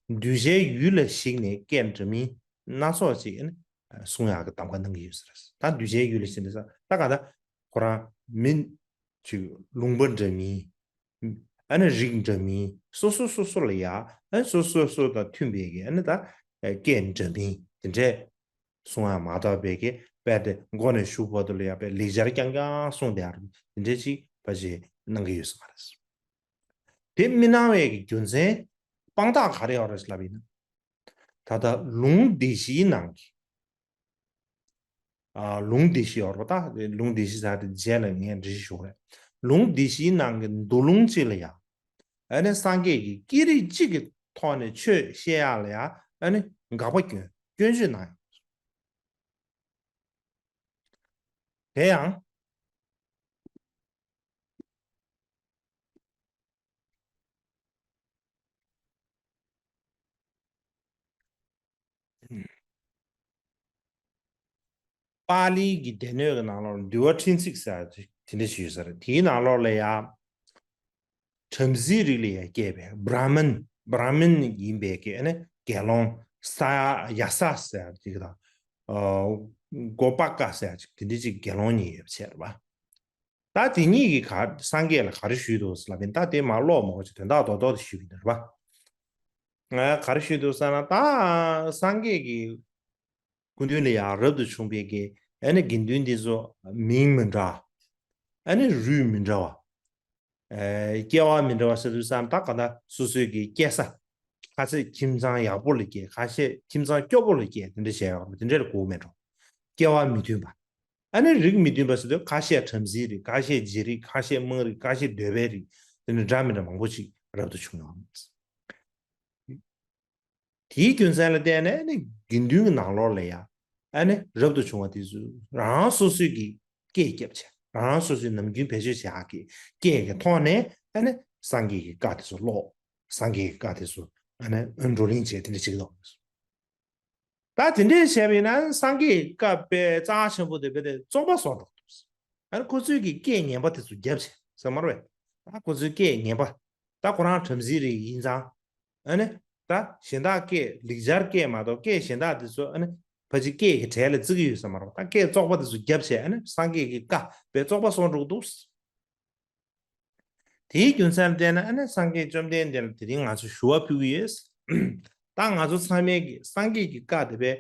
གདུལ་བྱའི་ཡུལ་ལ་གཞིགས་ནས་སྐད་འདྲ་མིན་སྣ་ཚོགས་ཅིག་ཨ་ནི་གསུང་ཡག་གི་གདམ་ག་གནང་གི་ཡོད་ས་རེད། ད་གདུལ་བྱའི་ཡུལ་ལ་གཞིགས་ནས་ས་ད་ག་ད་ཁོ་རང་མི་ཅིག་ལུང་པ་འདྲ་མིན། ཨ་ནི་རིགས་འདྲ་མིན་སོ་སོ་སོ་སོ་ལ་ཡ་ཨ་ནི་སོ་སོ་སོ་དང་མཐུན་པའི་གི་ཨ་ནི་ད་སྐད་འདྲ་མིན་དེ་འདྲས་གསུང་ཡ་མ་གཏོགས་པའི་གི་དཔེ་དེ་མགོ་ནས་གཞུག་བར་དུ་ལ་ཡ་དཔེ་ལེགས་སྦྱར་རྐྱང་རྐྱང་གསུང་བསྡད་ཡ་དེ་འདྲས་ཅིག་ཕལ་ཆེར་གནང་གི་ཡོད་ས་མ་རེད། དེ་མི་གནང་བའི་གི་རྒྱུ་མཚན་དཔང་རྟགས་ག་རེ་ཡོད་རེད་ལབ་ཡིན་ན། ད་ལྟ་ལུང་སྡེ་བཞིའི་ནང་གི་ཨ། ལུང་སྡེ་བཞི་ཡོད་རེད་པ། ད་ལུང་སྡེ་བཞི་ཟེར་དེ་རྗེས་ལ་ངས་འགྲེལ་བཤད་ཞུ་གི་རེད། ལུང་སྡེ་བཞིའི་ནང་གི་མདོ་ལུང་གཅིག་ལ་ཡང་། ཨ་ནི་སངས་རྒྱས་ཀྱིས་སྐད་རིགས་གཅིག་གི་ཐོག་ནས་ཆོས་བཤད་ཡག་ལ་ཡང་ཨ་ནི་དགག་པ་སྐྱོན་སྐྱོན་བརྗོད་གནང་ཡོད། དེ་ཡང་། པཱ་ལིའི་གི་སྡེ་སྣོད་ཀྱི་ནང་ལོགས་ལ་འདུལ་བ་ཕྲན་ཚེགས་ཟེར་དེ་འདྲ་ཞིག་ཡོད་ས་རེད། དེའི་ནང་ལོགས་ལ་ཡང་བྲམ་ཟེའི་རིགས་ལ་ཡང་སྐྱེས་པའི་བྷྲ་མན། བྷྲ་མན་ཡིན་པའི་གི་ཨ་ནི་དགེ་སློང་ས་ཡ་ས་ཟེར་ཅིག་དང་། གོ་པ་ཀ་ཟེར་ཅིག་དེ་འདྲ་ཅིག་དགེ་སློང་གཉིས་ཡོད་པ་བྱས་རེད་པ། ད་དེ་གཉིས་ཀྱིས་ག་སངས་རྒྱས་ལ་ག་རེ་ཞུས་འདུག་ལབ་པ་ཡིན་ད་དེ་མ་ཀློག་མ་གོ་ཅིག་དོན་དག་རྡོག་རྡོག་དེ་ཞུས་པ་ཡིན་རེད་པ། ང་ག་རེ་ཞུས་འདུག་ཟེར་ན་ད་སངས་རྒྱས་ཀྱི་སྐུ་མདུན་ལ་ཡང་རབ་ཏུ་བྱུང་བའི་གི་ཨ་ནི་དགེ་འདུན་འདི་ཚོ་མིང་མི་འདྲ། ཨ་ནི་རུས་མི་འདྲ་བ། ཨ། སྐྱེ་བ་མི་འདྲ་བ་ཟེར་དུས་ཙམ་ད་ག་ད་སོ་སོའི་གི་སྐྱེ་ས། ཁ་ཤས་ཁྱིམ་ཚང་ཡག་པོ་ལ་སྐྱེས། ཁ་ཤས་ཁྱིམ་ཚང་སྐྱོ་པོ་ལ་སྐྱེས། དེ་འདྲ་བྱས་ཡོད་རེད། དེ་འདྲ་ལ་གོ་མེད་འགྲོ། སྐྱེ་བ་མི་མཐུན་པ། ཨ་ནི་རིགས་མི་མཐུན་པ་ཟེར་དུས་ཁ་ཤས་བྲམ་ཟེའི་རིགས། ཁ་ཤས་རྗེ་རིགས། ཁ་ཤས་དམངས་རིགས། ཁ་ཤས་གདོལ་པའི་རིགས། དེ་འདྲ་འདྲ་མི་འདྲ་མང་པོ་ཅིག་རབ་ཏུ་བྱུང་ཡོད་རེད། དེའི་རྒྱུ་མཚན་ལ་བརྟེན་ནས་ཨ་ནི་དགེ་འདུན་གྱི་ནང་ལོགས་ལ་ཡང་ཨ་ནི་རབ་ཏུ་བྱུང་བ་དེ་ཚོས་རང་སོ་སོའི་གི་སྐད་རྒྱབ་བྱས། རང་སོ་སོའི་ནམ་རྒྱུན་བེད་སྤྱོད་བྱེད་ཡག་གི་སྐད་ཀྱི་ཐོག་ནས་ཨ་ནི་སངས་རྒྱས་ཀྱི་བཀའ་དེ་ཚོ་ཀློག་སངས་རྒྱས་ཀྱི་བཀའ་དེ་ཚོ་ཨ་ནི་བགྲོ་གླེང་བྱས་དེ་འདྲ་བྱེད་ཀྱི་འདུག་ད་དེ་འདྲས་བྱས་པ་ཡིན་ན་སངས་རྒྱས་ཀྱི་བཀའ་དཔེ་རྩ་ཆེན་པོ་དེ་དཔེ་དེ་བཙོག་པ་བཟོ་འགྲོ་འདུག་ཨ་ནི་ཁོ་ཚོས་ཀྱི་སྐད་ངན་པ་དེ་ཚོ་རྒྱབ་བྱས་ཟེར་མ་རེད་པས། ད་ཁོ་ཚོའི་སྐད་ངན་པ། ད་ཁོ་རང་བྲམ་ཟེའི་རིགས་ཡིན་ཙང་། ཨ་ནི་ད་གཞན་དག་སྐད་ལེགས་སྦྱར་སྐད་མ་གཏོགས་སྐད་གཞན་དག་དེ་ཚོ་ཨ་ནི་ཕལ་ཆེར་སྐད་ཀྱི་གྲས་ལ་བརྩི་གི་ཡོད་ས་མ་རེད་པ། ད་སྐད་བཙོག་པ་དེ་ཚོ་རྒྱབ་བྱས་ཨ་ནི་སངས་རྒྱས་ཀྱི་བཀའ་དཔེ་བཙོག་པ་བཟོ་འགྲོ་གི་འདུག་དེའི་རྒྱུ་མཚན་ལ་བརྟེན་ནས་ཨ་ནི་སངས་རྒྱས་བཅོམ་ལྡན་འདས་ལ་དེ་རིང་ང་ཚོས་ཞུ་བ་ཕུལ་གྱི་ཡོད། ད་ང་ཚོ་ཚང་མས་ཀྱི་སངས་རྒྱས་ཀྱི་བཀའ་དེ་དཔེ་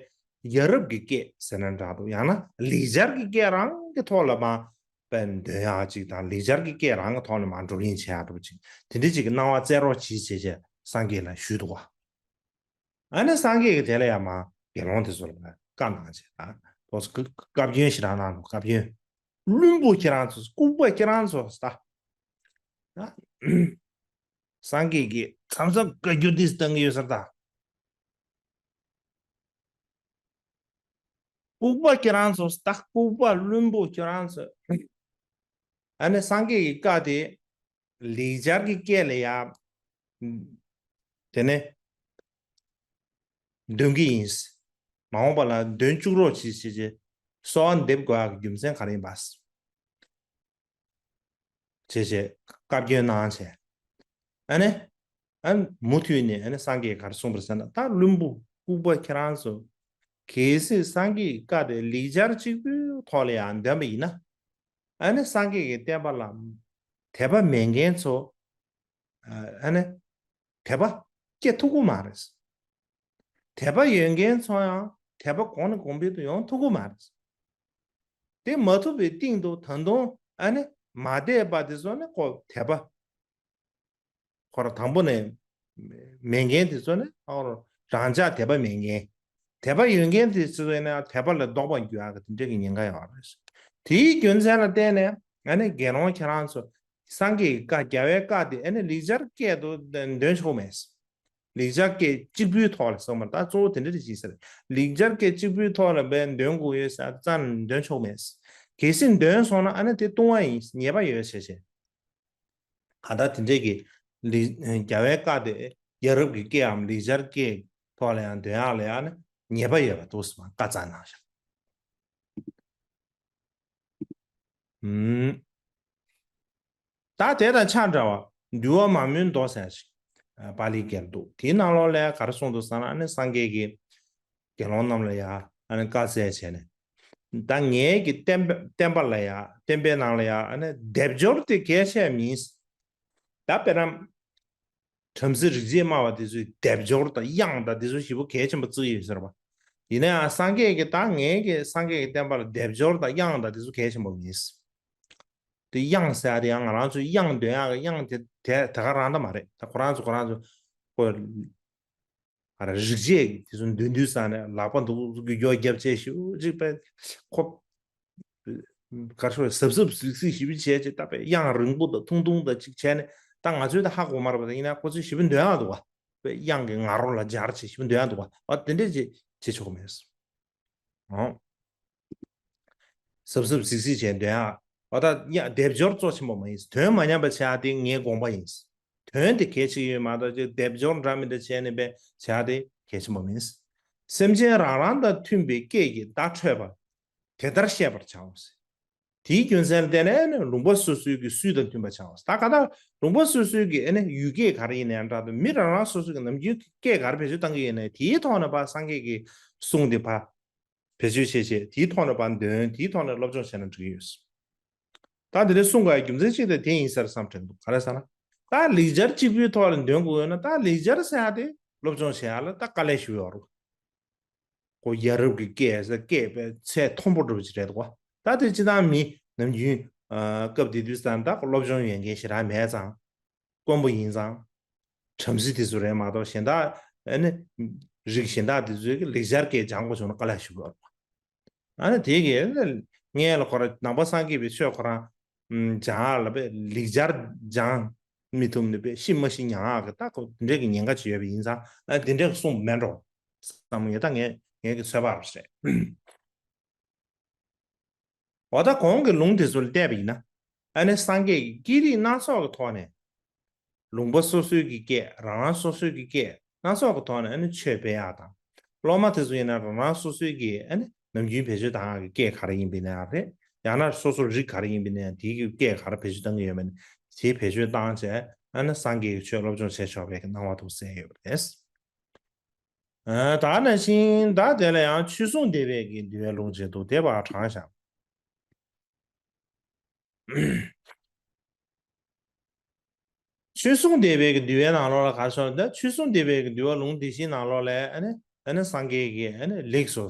ཡ་རབས་ཀྱི་སྐད་ཟེར་ན་འདྲ་འདུག་ཡང་ན་ལེགས་སྦྱར་གྱི་སྐད་རང་གི་ཐོག་ལ་མ་དཔེ་འདོན་ཡག་ཅིག་དང་ལེགས་སྦྱར་གྱི་སྐད་རང་གི་ཐོག་ནས་མ་བགྲོ་གླེང་བྱེད་ཡག་འདྲ་པོ་ཅིག་དེ་འདྲ་ཅིག་གི་གནང་བ་སྩལ་རོགས་གྱིས་བྱས་བྱས་སངས་རྒྱས་ལ་ཞུས་འདུག་བ། ཨ་ནི་སངས་རྒྱས་ཀྱིས་དེ་ལ་ཡང་མ་དགེ་སློང་དེ་ཚོ་ལ་བཀའ་གནང་བྱས་ད་ཏོག་ཙམ་བཀའ་བཀའ་བཀྱོན་ཞིག་རང་གནང་འདུག་བཀའ་བཀྱོན། བླུན་པོ་ཁྱེད་རང་ཚོ་ལྐུགས་པ་ཁྱེད་རང་ཚོ་ད། སངས་རྒྱས་ཀྱིས་མཚམས་མཚམས་བཀའ་བཀྱོན་དེ་བཏང་གི་ཡོད་ས་རེད་ད། ལྐུགས་པ་ཁྱེད་རང་ཚོ་ད་ལྐུགས་པ་བླུན་པོ་ཁྱེད་རང་ཚོ། ཨ་ནི་སངས་རྒྱས་ཀྱི་བཀའ་དེ་ལེགས་སྦྱར་གྱི་སྐད་ལ་ཡང་དེ་ནས་འདོན་གྱི་ཡིན། མ་འོངས་པ་ལ་འདོན་བཅུག་རོགས་གྱིས་ཞེས་བྱས་གསོལ་བ་འདེབས་དགོས་ཡག་གི་རྒྱུ་མཚན་ག་རེ་ཡིན་པ། བྱས་བྱས་བཀའ་བཀྱོན་གནང་བྱས། ཨ་ནི། ཨ་ནི་མུ་མཐུད་ནས་ཨ་ནི་སངས་རྒྱས་ག་རེ་གསུངས་པ་རེད་ཟེར་ན་ད་བླུན་པོ་ལྐུགས་པ་ཁྱེད་རང་ཚོ། གལ་སྲིད་སངས་རྒྱས་ཀྱི་བཀའ་དེ་ལེགས་སྦྱར་གཅིག་པུའི་ཐོག་ལ་ཡང་འདོན་པ་ཡིན་ན། ཨ་ནི་སངས་རྒྱས་ཀྱི་བསྟན་པ་ལ་དད་པ་མེད་མཁན་ཚོ། ཨ་ནི་དད་པ་སྐྱེ་ཐུབ་ཀྱི་མ་རེད། དད་པ་ཡོད་མཁན་ཚོ་ཡང་དད་པ་གོང་ནས་གོང་འཕེལ་དུ་ཡོང་ཐུབ་ཀྱི་མ་རེད། དེ་མ་ཐུབ་པའི་སྟེང་དུ་ད་དུང་ཨ་ནི་མ་དད་པ་དེ་ཚོ་ནི་ཁོ་དད་པ་ཁོ་རང་དང་པོ་ནས་ མེད་མཁན་དེ་ཚོ་ནི་ཨོ་རང་ཅག་དད་པ་མེད་མཁན། དད་པ་ཡོད་མཁན་དེ་ཚོ་ནི་དད་པ་ལས་ལྡོག་པ་འགྱུར་ཡག་གི་དེ་འདྲ་གི་ཉེན་ཁ་ཡོད་རེད། དེའི་རྒྱུ་མཚན་ལ་བརྟེན་ནས་ཨ་ནི་དགེ་སློང་ཁྱེད་རང་ཚོ་སངས་རྒྱས་ཀྱི་བཀའ་རྒྱལ་བའི་བཀའ་དེ་ཨ་ནི་ལེགས་སྦྱར་སྐད་དུ་འདོན་ཆོག་མེད། ལེགས་སྦྱར་སྐད་གཅིག་པུའི་ཐོག་ལ་གསུངས་པ་ད་གཙོ་བོ་དེ་འདྲ་ཅིག་ཟེར། ལེགས་སྦྱར་སྐད་གཅིག་པུའི་ཐོག་ལ་བས་འདོན་དགོས་ཡོད་ཟེར་རྩ་ནས་འདོན་ཆོག་མེད། གལ་སྲིད་འདོན་སོང་ན་ཨ་ནི་དེ་ལྟུང་བ་ཡིན་ཉེས་པ་ཡོད་ཟེར་བྱས། གང་ལྟར་དེ་འདྲས་ཀྱི་ལེགས་རྒྱལ་བའི་བཀའ་དེ་རྒྱལ་རབས་ཀྱི་སྐད་འམ་ལེགས་སྦྱར་སྐད་ཐོག་ལ་ཡང་འདོན་ཡག་ལ་ཡང་ནི་ཉེས་པ་ཡོད་པ་འདུག་ཟེར་བ་བཀའ་སྩལ་གནང་བཞག་ཨུམ། ད་དེ་དང་ཆ་འདྲ་བ་འདུལ་བ་མ་མོའི་མདོ་ཟེར་ཞིག་ཨ་པཱ་ལིའི་སྐད་འདུག་དེའི་ནང་ལོགས་ལ་ག་རེ་གསུངས་འདུག་ཟེར་ན་ཨ་ནི་སངས་རྒྱས་ཀྱིས་དགེ་སློང་རྣམས་ལ་ཡང་ཨ་ནི་བཀའ་སྩལ་བྱས་ནས། ད་ངའི་གི་བསྟན་པ་བསྟན་པ་ལ་ཡང་བསྟན་པའི་ནང་ལ་ཡང་ཨ་ནི་སྡེབ་སྦྱོར་དེ་གལ་ཆེ་མིན། ད་དཔེར་ན། བྲམ་ཟེ་རིག་བྱེད་སྨྲ་བ་དེ་ཚོས་སྡེབ་སྦྱོར་དང་དབྱངས་དང་དེ་ཚོ་ཞེ་པོ་གལ་ཆེན་པོ་བརྩི་ཡོད་ཟེར་བ། ཡིན་ན་ཡང་སངས་རྒྱས་ཀྱིས་ད་ངའི་གི་སངས་རྒྱས་ཀྱི་བསྟན་པ་ལ་སྡེབ་སྦྱོར་དང་དབྱངས་དང་དེ་ཚོ་གལ་ཆེན་པོ་མིན། དེ་དབྱངས་ཟེར་ཡ་དེ་ཡང་ང་རང་ཚོས་དབྱངས་འདོན་ཡག་གི་དབྱངས་དེ་དེ་དེ་ག་རང་ད་མ་རེད། ད་ཁོ་རང་ཚོ་ཁོ་རང་ཚོ་ཁོ་ཨ་ར་རིག་བྱེད་ཀྱི་དེ་ཚོ་འདོན་དུས་ས་ནས་ལག་པ་འདུག་རྒྱུ་རྒྱུ་རྒྱབ་བྱས་ཞུ་ཅིག་པས་ཁོ། གར་ཤོར་གཟབ་གཟབ་གཟིག་གཟིག་ཞིབ་བྱས་ཅིག་ད་པས་དབྱངས་རིང་པོ་དང་ཐུང་ཐུང་དང་ཅིག་བྱས་ནས་ད་ང་ཚོས་ད་ཧ་གོ་མ་རེད་པ། ད་ཡིན་ན་ཁོ་ཚོས་ཞིབ་འདོན་ཡག་འདུག་བ། པས་དབྱངས་ཀྱི་ང་རོ་ལ་སྦྱར་ཅིག་ཞིབ་འདོན་ཡག་འདུག་བ། ཨ་དེ་འདྲས་ཅིག་བྱེད་ཆོག་མེད། ཨོ། གཟབ་གཟབ་གཟིག་གཟིག་བྱས་འདོན་ཡག་ཨ་ད་དབྱངས་སྡེབ་སྦྱོར་གཙོ་ཆེན་པོ་མ་ཡིན། དོན་མ་ཉམས་པ་བྱེད་ཡག་དེ་ངའི་དགོངས་པ་ཡིན། དོན་དེ་གལ་ཆེ་ཡོད་མ་གཏོགས་ཅིག་སྡེབ་སྦྱོར་འདྲ་མི་འདྲ་བྱས་ནས་པས་བྱེད་ཡག་དེ་གལ་ཆེན་པོ་མིན། སེམས་ཅན་རང་རང་དང་མཐུན་པའི་སྐད་ཀྱིས་བརྡ་འཕྲོད་པ། དེ་ལྟར་ཤེས་པར་བྱའོ། དེའི་རྒྱུ་མཚན་ལ་བརྟེན་ནས་ནི་ལུང་པ་སོ་སོའི་གི་སྲོལ་དང་མཐུན་པར་བྱའོ། ད་ག་ད་ལུང་པ་སོ་སོའི་གི་ཨ་ནི་ཡུལ་སྐད་ག་རེ་ཡིན་ནའང་འདྲ་འདུག་མི་རང་རང་སོ་སོའི་གི་ནམ་རྒྱུན་གི་སྐད་ག་རེ་བེད་སྤྱོད་བཏང་གི་ཡོད་ནའི་དེའི་ཐོག་ནས་ཕར་སངས་རྒྱས་ཀྱི་གསུང་དེ་ཕར་བེད་སྤྱོད་བྱེད་བྱེད་དེའི་ཐོག་ནས་ཕར་འདོན་དེའི་ཐོག་ནས་སློབ་སྦྱོང་བྱས་ན་འགྲིག་གི་ཡོད། ད་དེ་འདྲའི་གསུང་དགོས་ཡ་རྒྱུ་མཚན་གཅིག་དེ་དེ་ཡིན་ཟེར་བསམ་དྲན་འདུག་ག་རེ་ཟེར་ན། ད་ལེགས་སྦྱར་གཅིག་པུའི་ཐོག་ལ་འདོན་དགོས་ཡོད་ན་ད་ལེགས་སྦྱར་ཟེར་ཡ་དེ་སློབ་སྦྱོང་བྱེད་ཡ་ལ་ད་དཀའ་ལས་ཞིག་ཡོད་རེད། ཁོ་ཡ་རབས་ཀྱི་སྐད་ཟེར་སྐད་པའི་ཚད་མཐོན་པོ་འགྲོ་བ་ཅིག་རེད་འདུག་ག་ད་དེ་སྤྱིར་བཏང་མི་ནམ་རྒྱུན་ཨ་སྐབས་དེ་དུས་ཙང་ད་སློབ་སྦྱོང་ཡོད་མཁན་ཞེ་དྲག་མེད་ཙང་། དཀོན་པོ་ཡིན་ཙང་། བྲམ་ཟེ་དེ་ཚོ་རེད་མ་གཏོགས་གཞན་དག་ཨ་ནི་རིགས་གཞན་དག་དེ་ཚོས་ཀྱི་ལེགས་སྦྱར་སྐད་སྦྱང་དགོས་བྱུང་ན་དཀའ་ལས་ཞིག་ཡོད་རེད། ཨ་ནི་དེ་གི་སྔོན་ལ་ཁོ་རང་ནང་པ་སངས་རྒྱས་པའི་ཆོས་ཁོ་རང་སྦྱང་ཡག་ལ་པས་ལེགས་སྦྱར་སྦྱང་མི་ཐུབ་ནི་པས་ཤི་མ་ཤི་མྱང་ཡག་གི་ད་ཁོ་དེ་འདྲས་ཀྱི་ཉེན་ཁ་ཅིག་ཡོད་པ་ཡིན་ཙང་ཨ་དེ་འདྲས་ཀྱི་གསུངས་མེད་འགྲོ་བསམ་ཡོད། ད་ངས་ངས་ཀྱི་ཚོད་དཔག་རེད། འོ་ད་གོང་གི་ལུང་དེ་ཚོ་ལ་བལྟས་པ་ཡིན་ན། ཨ་ནི་སངས་རྒྱས་ཀྱིས་སྐད་རིགས་སྣ་ཚོགས་ཀྱི་ཐོག་ནས། ལུང་པ་སོ་སོའི་གི་སྐད་རང་རང་སོ་སོའི་གི་སྐད་སྣ་ཚོགས་ཀྱི་ཐོག་ནས་ཨ་ནི་ཆོས་སྤེལ་ཡག་དང་། སློབ་མ་དེ་ཚོ་ཡིན་ན་རང་རང་སོ་སོའི་གི་ཨ་ནི་ནམ་རྒྱུན་བེད་སྤྱོད་བཏང་ཡག་གི་སྐད་ག་རེ་ཡིན་པ་ཡིན་ན་ཡང་རེད། ཡང་ན་སོ་སོ་རིགས་ག་རེ་ཡིན་པ་ཡིན་ན་ཡང་དེའི་གི་སྐད་ག་རེ་བེད་སྤྱོད་བཏང་གི་ཡོད་མེད་ནི་དེ་བེད་སྤྱོད་བཏང་བྱས་ཨ་ནི་སངས་རྒྱས་ཀྱི་ཆོས་སློབ་སྦྱོང་བྱས་ཆོག་པའི་གི་གནང་བ་འདུག་གསལ་ཡོད་པ་རེད། ཨ་ད་ནང་བཞིན་ད་དེ་ལ་ཡང་ཆོས་གསུང་སྡེ་པའི་གི་འདུལ་བའི་ལུང་ཅིག་འདུག་དེ་བར་དྲངས་བཞག་ཆོས་གསུང་སྡེ་པའི་གི་འདུལ་བའི་ནང་ལོགས་ལ་ག་རེ་ཟེར་ན་ད་ཆོས་གསུང་སྡེ་པའི་གི་འདུལ་བ་ལུང་འདི་བཞིའི་ནང་ལོགས་ལ་ཨ་ནི་ཨ་ནི་སངས་རྒྱས་ཀྱིས་ཨ་ནི་ལེགས་སོ།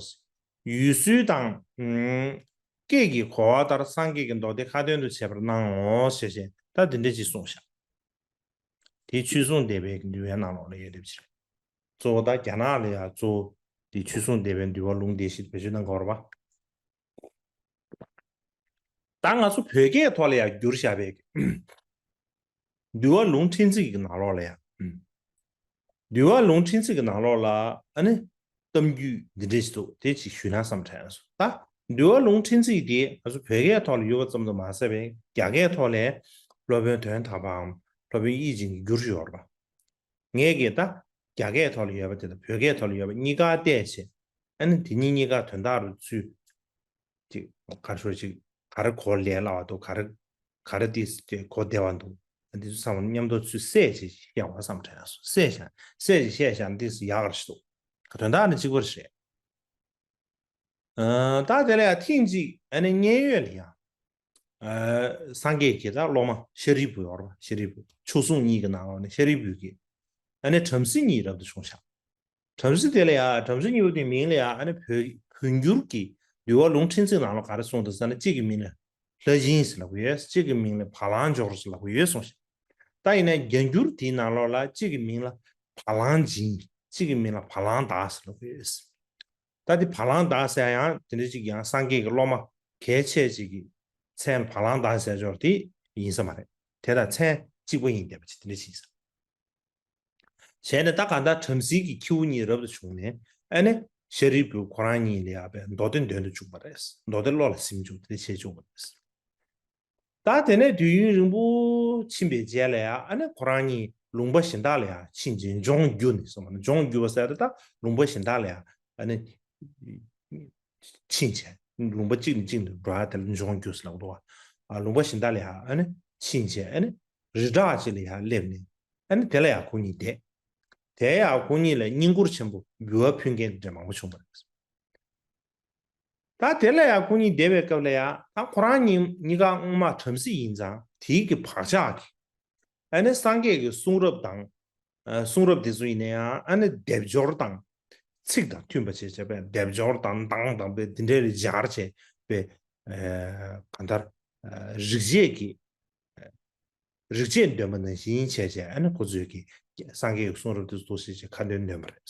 ཡུལ་སྲོལ་དང་། ཨུམ། སྐད་ཀྱི་གོ་བ་ལྟར་སངས་རྒྱས་ཀྱི་མདོ་སྡེ་ཁ་ཏོན་དུ་བྱེད་པར་གནང་ངོ་ཞེས་བཤད་ད་འདི་འདྲ་ཅིག་གསུངས་ཤག་དེ་ཆོས་གསུང་སྡེ་པའི་གི་འདུལ་བའི་ནང་ལོགས་ལ་ཡོད་དེ་ཕྱིར། གཙོ་བོ་ད་རྒྱ་ནག་ལ་ཡང་གཙོ་བོ་དེ་ཆོས་གསུང་སྡེ་པའི་འདུལ་བ་ལུང་སྡེ་བཞི་བེད་སྤྱོད་གནང་དགོས་རེད་པ། ད་ང་ཚོ་བོད་སྐད་ཐོག་ལ་ཡང་བསྒྱུར་བཞག་པའི་འདུལ་བ་ལུང་ཕྲན་ཚེགས་ཀྱི་ནང་ལོགས་ལ་ཡང་། འདུལ་བ་ལུང་ཕྲན་ཚེགས་ཀྱི་ནང་ལོགས་ལ་ཨ་ནི་གཏམ་རྒྱུད་འདི་འདྲ་ཞིག་འདུག་དེ་ཅིག་ཞུས་ན་བསམ་དྲན་སོང་། ད་འདུལ་བ་ལུང་ཕྲན་ཚེགས་དེ་ང་ཚོ་བོད་སྐད་ཐོག་ལ་ཡོད་པ་ཙམ་དུ་མ་ཟད་པའི་རྒྱ་སྐད་ཐོག་ལ་སློབ་དཔོན་དོན་དམ་པའམ་སློབ་དཔོན་དབྱིག་ཅན་གྱིས་བསྒྱུར་ཡོད་རེད་པ། ངས་ཀྱིས་ད་རྒྱ་སྐད་ཐོག་ལ་ཡོད་པ་དེ་དང་བོད་སྐད་ཐོག་ལ་ཡོད་པ་གཉིས་ཀ་བལྟས་བྱས་ཨ་ནི་དེ་གཉིས་གཉིས་ཀ་དོན་དག་རུ་ཚུད། ཅིག་ག་རེ་ཞུ་ཅིག་ག་རེ་གོ་ལས་སླ་བ་འདུག་ག་རེ་ག་རེ་ཏིས་ཅིག་གོ་བདེ་བ་འདུག་འདི་ཚོ་ཚང་མ་མཉམ་དུ་ཚུད་བསྲེས་ཅིག་བཤད་པ་བསམ་དྲན་སོང་། བསྲེས་བཞག་བསྲེས་ཅིག་བཤད་བཞག་འདི་ཚོ་ཡག་ག་རེ་ཞིག་འདུག་དོན་དག་ནི་གཅིག་པ་རེད། ཨ་ད་དེ་ལ་ཡང་ཐེངས་གཅིག་ཨ་ནི་མཉན་ཡོད་ལ་ཡང་ཨ་སངས་རྒྱས་ཀྱི་ད་སློབ་མ་ཤཱ་རིའི་བུ་ཡོད་རེད་པ། ཤཱ་རིའི་བུ་ཆོས་སྲུང་གཉིས་ཀྱི་ནང་ལོགས་ནས་ཤཱ་རིའི་བུ་གིས་ཨ་ནི་བྲམ་ཟེ་གཉིས་རབ་ཏུ་བྱུང་ཤག་བྲམ་ཟེ་དེ་ལ་ཡང་བྲམ་ཟེ་གཉིས་པོ་དེའི་མིང་ལ་ཡང་ཨ་ནི་བོད་བོད་འགྱུར་གྱི་འདུལ་བ་ལུང་ཕྲན་ཚེགས་ནང་ལ་ག་རེ་གསུངས་འདུག་ཟེར་ན་གཅིག་གི་མིང་ལ་ལྷ་སྦྱིན་ཟེར་ལབ་ཀྱི་ཡོད། གཅིག་གི་མིང་ལ་བ་ལང་སྦྱོར་ཟེར་ལབ་ཀྱི་ཡོད་གསུངས་ཤག་ད་ཡིན་ན་རྒྱ་འགྱུར་དེའི་ནང་ལོགས་ལ་གཅིག་གི་མིང་ལ་ བ་ལང་སྦྱིན། གཅིག་གི་མིང་ལ་བ་ལང་བདག་ཟེར་ལབ་ཀྱི་ཡོད། ད་དེ་བ་ལང་བདག་ཟེར་ཡང་དེ་འདྲ་ཅིག་ཡང་སངས་རྒྱས་ཀྱི་སློབ་མ་གལ་ཆེ་ཅིག་གི་མཚན་བ་ལང་བདག་ཟེར་ཅོག་དེ་ཡིན་ས་མ་རེད། དེ་དང་མཚན་གཅིག་པ་ཡིན་བསྡད་པ་ཅིག་དེ་འདྲ་ཅིག་ཡིན་ས། བྱས་ནས་ད་གང་ལྟར་བྲམ་ཟེ་གི་ཁྱེའུ་གཉིས་རབ་ཏུ་བྱུང་ནས་ཨ་ནི་ཤཱ་རིའི་བུ་ཁོ་རང་གཉིས་ལ་ཡང་བས་མདོ་སྡེ་འདོན་དུ་བཅུག་པ་རེད། མདོ་སྡེ་བློ་ལ་ཟིན་བཅུག་དེ་འདྲ་བྱས་བཅུག་པ་རེད། ད་དེ་ནས་དུས་ཡུན་རིང་པོ་ཕྱིན་པའི་རྗེས་ལ་ཡང་ཨ་ནི་ཁོ་རང་གཉིས་ལུང་པ་གཞན་དག་ལ་ཡང་ཕྱིན་བྱས་ལྗོངས་རྒྱུ་ནས་སོང་བ་ན། ལྗོངས་རྒྱུ་བ་ཟེར་ཏེ་ད་ལུང་པ་གཞན་དག་ལ་ཡང་ཨ་ནི་ཕྱིན་བྱས་ལུང་པ་གཅིག་ནས་གཅིག་ཏུ་འགྲོ་ཡ་དེ་ལ་ལྗོངས་རྒྱུ་ཟེར་ལབ་འདུག་བ། ལུང་པ་གཞན་དག་ལ་ཡང་ཨ་ནི་ཕྱིན་བྱས་ཨ་ནི་རི་བྲག་ཅིག་ལ་ཡང་སླེབས་ནས་ཨ་ནི་དེ་ལ་ཡང་ཁོ་གཉིས་བསྡད། དེ་ཡང་ཁོ་གཉིས་ལ་བསྙེན་བཀུར་ཆེན་པོ་འབུལ་བ་ཕུལ་མཁན་དེ་འདྲ་མང་པོ་བྱུང་བ་རེད། ད་དེ་ལ་ཡང་ཁོ་གཉིས་བསྡད་པའི་སྐབས་ལ་ཡང་ད་ཁོ་རང་གཉིས་གཉིས་ཀ་སྔོན་མ་བྲམ་ཟེ་ཡིན་ཙང་དེའི་གི་བག་ཆགས་ཀྱིས་ཨ་ནི་སངས་རྒྱས་ཀྱི་གསུང་རབ་དང་། ཨ་གསུང་རབ་དེ་ཚོ་ཡིན་ན་ཡང་ཨ་ནི་སྡེབ་སྦྱོར་དང་ཚིག་དང་མཐུན་པ་བྱས་བྱས་པས་སྡེབ་སྦྱོར་དང་གདངས་དང་པས་འདི་འདྲའི་སྦྱར་བྱས་པས་ཨ་གང་ལྟར་ཨ་རིག་བྱེད་ཀྱི་རིག་བྱེད་འདོན་པ་ནང་བཞིན་བྱས་བྱས་ཨ་ནི་ཁོ་ཚོས་ཀྱི་སངས་རྒྱས་ཀྱི་གསུང་རབ་དེ་ཚོ་འདུག་སེ་བྱས་ཁ་འདོན་འདོན་པ་རེད།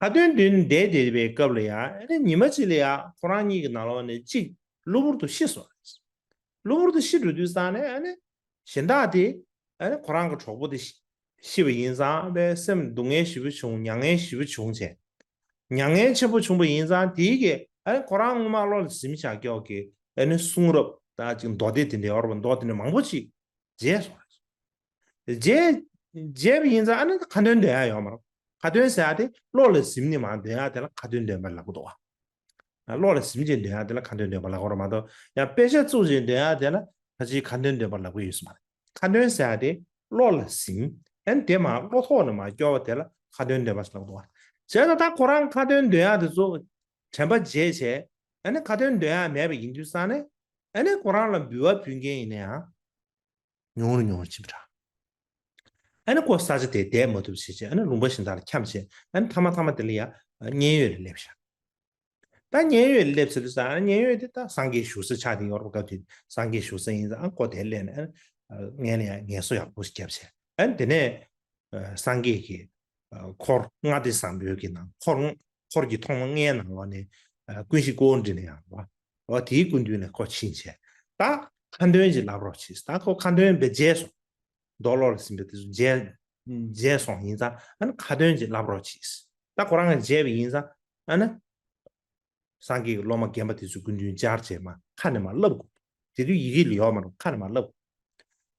ཁ་འདོན་འདོན་བསྡད་བསྡད་པའི་སྐབས་ལ་ཡང་ཨ་ནི་ཉི་མ་གཅིག་ལ་ཡང་ཁོ་རང་གཉིས་ཀྱི་ནང་ལོགས་ནས་གཅིག་གློ་བུར་དུ་ཤི་སོང་། གློ་བུར་དུ་ཤི་འགྲོ་དུས་ཙང་ནས་ཨ་ནི་གཞན་དག་དེ་ཨ་ནི་ཁོ་རང་གི་གྲོགས་པོ་དེ་ཤི་ཤི་བ་ཡིན་ཙང་པའི་སེམས་སྡུག་བསྔལ་ཞེ་པོ་བྱུང་། མྱ་ངན་ཞེ་པོ་བྱུང་བྱས། མྱ་ངན་ཆེན་པོ་བྱུང་བ་ཡིན་ཙང་དེའི་གི་ཨ་ནི་ཁོ་རང་སྔོན་མ་བློ་ལ་ཟིན་བྱ་སྐྱོག་གི་ཨ་ནི་གསུང་རབ་དང་ཅིག་མདོ་སྡེ་དེ་འདྲའི་ཡོད་རེད་པ། མདོ་དེ་འདྲ་མང་པོ་ཅིག་མཇལ་སོང་། མཇལ་མཇལ་བ་ཡིན་ཙང་ཨ་ནི་ཁ་འདོན་འདོན་ཡ་ཡོད་མ་རེད། ཁ་འདོན་ཟེར་ཡ་དེ་བློ་ལ་ཟིན་ནས་མར་འདོན་ཡ་དེ་ལ་ཁ་འདོན་འདོན་པ་ལབ་ཀྱི་འདུག་བ། བློ་ལ་ཟིན་བྱས་འདོན་ཡ་དེ་ལ་ཁ་འདོན་འདོན་པ་ལབ་ཀྱི་རེད་མ་གཏོགས་ཡང་དཔེ་ཆ་བཙུགས་བྱས་འདོན་ཡ་དེ་ལ་ཕལ་ཆེར་ཁ་འདོན་འདོན་པ་ལབ་ཀྱི་ཡོད་ས་མ་རེད། ཁ་འདོན་ཟེར་ཡ་དེ་བློ་ལ་ཟིན། ཨ་ནི་དེ་མར་བློ་ཐོག་ནས་མར་སྐྱོར་བ་དེ་ལ་ཁ་འདོན་འདོན་པ་ལབ་ཀྱི་འདུག་བ། བྱས་ཙང་ད་ཁོ་རང་ཁ་འདོན་འདོན་ཡ་དེ་ཚོ་དྲན་པ་བརྗེད་བྱས་ཨ་ནི་ཁ་འདོན་འདོན་ཡ་མེད་པ་ཡིན་དུས་ཙང་ནས་ཨ་ནི་ཁོ་རང་ལ་འབུལ་བ་ཕུལ་མཁན་ཡིན་ན་ཡང་། ཉུང་རུ་ཉུང་རུ་ཕྱིན་པ་འདྲ། ཨ་ནི་ཁོ་ས་ཆ་དེ་བསྡད་མ་ཐུབ་བྱས་བྱས་ཨ་ནི་ལུང་པ་གཞན་དག་ལ་འཁྱམས་བྱས་ཨ་ནི་མཐའ་མ་མཐའ་མ་དེ་ལ་ཡ་མཉན་ཡོད་ལ་སླེབས་ཤག་ད་མཉན་ཡོད་ལ་སླེབས་ཚར་དུས་ཙང་ཨ་ནི་མཉན་ཡོད་དེ་ད་སངས་རྒྱས་བཞུགས་ས་ཆགས་བསྡད་ཡོད་རེད་པ། སྐབས་དེ་སངས་རྒྱས་བཞུགས་ས་ཡིན་ཙང་ཨ་ཁོ་དེར་སླེབས་ནས་ཨ་ནི་སྔན་ལ་ཡ་ངལ་གསོ་ཡག་པོ་ཞིག་བརྒྱབ་བྱས་ཨ་ནི་དེ་ནས་ཨ་སངས་རྒྱས་ཀྱི་ཨ་འཁོར་ལྔ་སྡེ་བཟང་པོའི་གི་ནང་འཁོར་འཁོར་གྱི་ཐོག་མ་ལྔའི་ནང་ལོགས་ནས་ཨ་ཀུན་གཞི་ཀཽཎྜི་ནྱ་ཡང་བ། འོ་དེའི་སྐུ་མདུན་ལ་ཁོ་ཕྱིན་བྱས། ད་ཁ་འདོན་ཅིག་ལབ་རོགས་གྱིས། ད་ཁོ་ཁ་འདོན་པའི་རྗེས་སུ་རྡོ་བློ་ལ་ཟིན་པའི་དེ་ཚོ་མཇལ་མཇལ་སོང་ཡིན་ཙང་ཨ་ནི་ཁ་འདོན་ཅིག་ལབ་རོགས་གྱིས། ད་ཁོ་རང་གིས་མཇལ་བ་ཡིན་ཙང་ཨ་ནི། སངས་རྒྱས་ཀྱི་སློབ་མ་རྒན་པ་དེ་ཚོའི་སྐུ་མདུན་བཅར་བྱས་མར་ཁ་ནས་མར་བསླབ་དགོས། དེ་དུས་ཡི་གེ་ལ་ཡོད་མ་རེད། ཁ་ནས་མར་བསླབ་དགོས།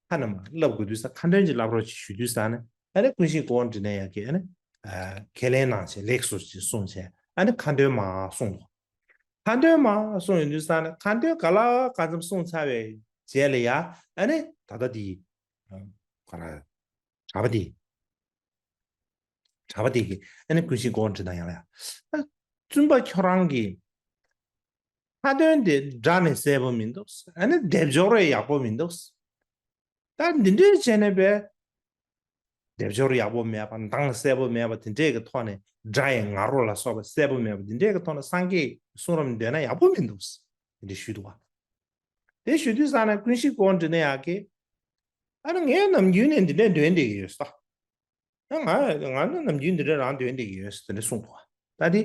ཁ་ནས་མར་བསླབ་དགོས་དུས་ཙང་ཁ་འདོན་ཅིག་ལབ་རོགས་ཞེས་ཞུ་དུས་ཙང་ནས་ཨ་ནི་ཀུན་གཞི་ཀཽཎྜི་ནྱ་ཡང་གིས་ཨ་ནི་ཁས་ལེན་གནང་བྱས་ལེགས་སོ་ཞེས་གསུངས་བྱས་ཨ་ནི་ཁ་འདོན་མར་གསུངས་འདུག་ཁ་འདོན་མར་གསུངས་ཡོང་དུས་ཙང་ནས་ཁ་འདོན་ག་ལ་ག་ཙམ་གསུངས་ཚར་བའི་རྗེས་ལ་ཡ་ཨ་ནི་ད་ལྟ་དེ་ཁོ་ར་གྲྭ་པ་དེ། གྲྭ་པ་དེ་གིས་ཨ་ནི་ཀུན་གཞི་ཀཽཎྜི་ནྱ་ཡང་ལ་ཡ། ཨ་བཙུན་པ་ཁྱོད་རང་གིས་ཁ་འདོན་དེ་སྒྲ་ནི་གསལ་པོ་མི་འདུག་ཨ་ནི་སྡེབ་སྦྱོར་ཡག་པོ་མི་འདུག་ད་འདི་འདྲའི་བྱས་ནས་པས་སྡེབ་སྦྱོར་ཡག་པོ་མེད་པ་གདངས་གསལ་པོ་མེད་པ་དེ་འདྲས་ཀྱི་ཐོག་ནས་སྒྲ་ཡི་ང་རོ་ལ་སོགས་པ་གསལ་པོ་མེད་པ་དེ་འདྲས་ཀྱི་ཐོག་ནས་སངས་རྒྱས་གསུང་རབ་འདོན་ན་ཡག་པོ་མི་འདུག་དེ་འདྲ་ཞུས་འདུག་བ། དེ་ཞུ་དུས་ཙང་ནས་ཀུན་གཞི་ཀཽཎྜི་ནྱ་ཡང་གིས་ཨ་ནི་ངས་ནམ་རྒྱུན་ནས་འདི་འདྲས་འདོན་བསྡད་ཀྱི་ཡོད་ས། ང་ང་ནི་ནམ་རྒྱུན་འདི་འདྲ་རང་འདོན་བསྡད་ཀྱི་ཡོད་ཟེར་ནས་གསུངས་འདུག་ད་འདི་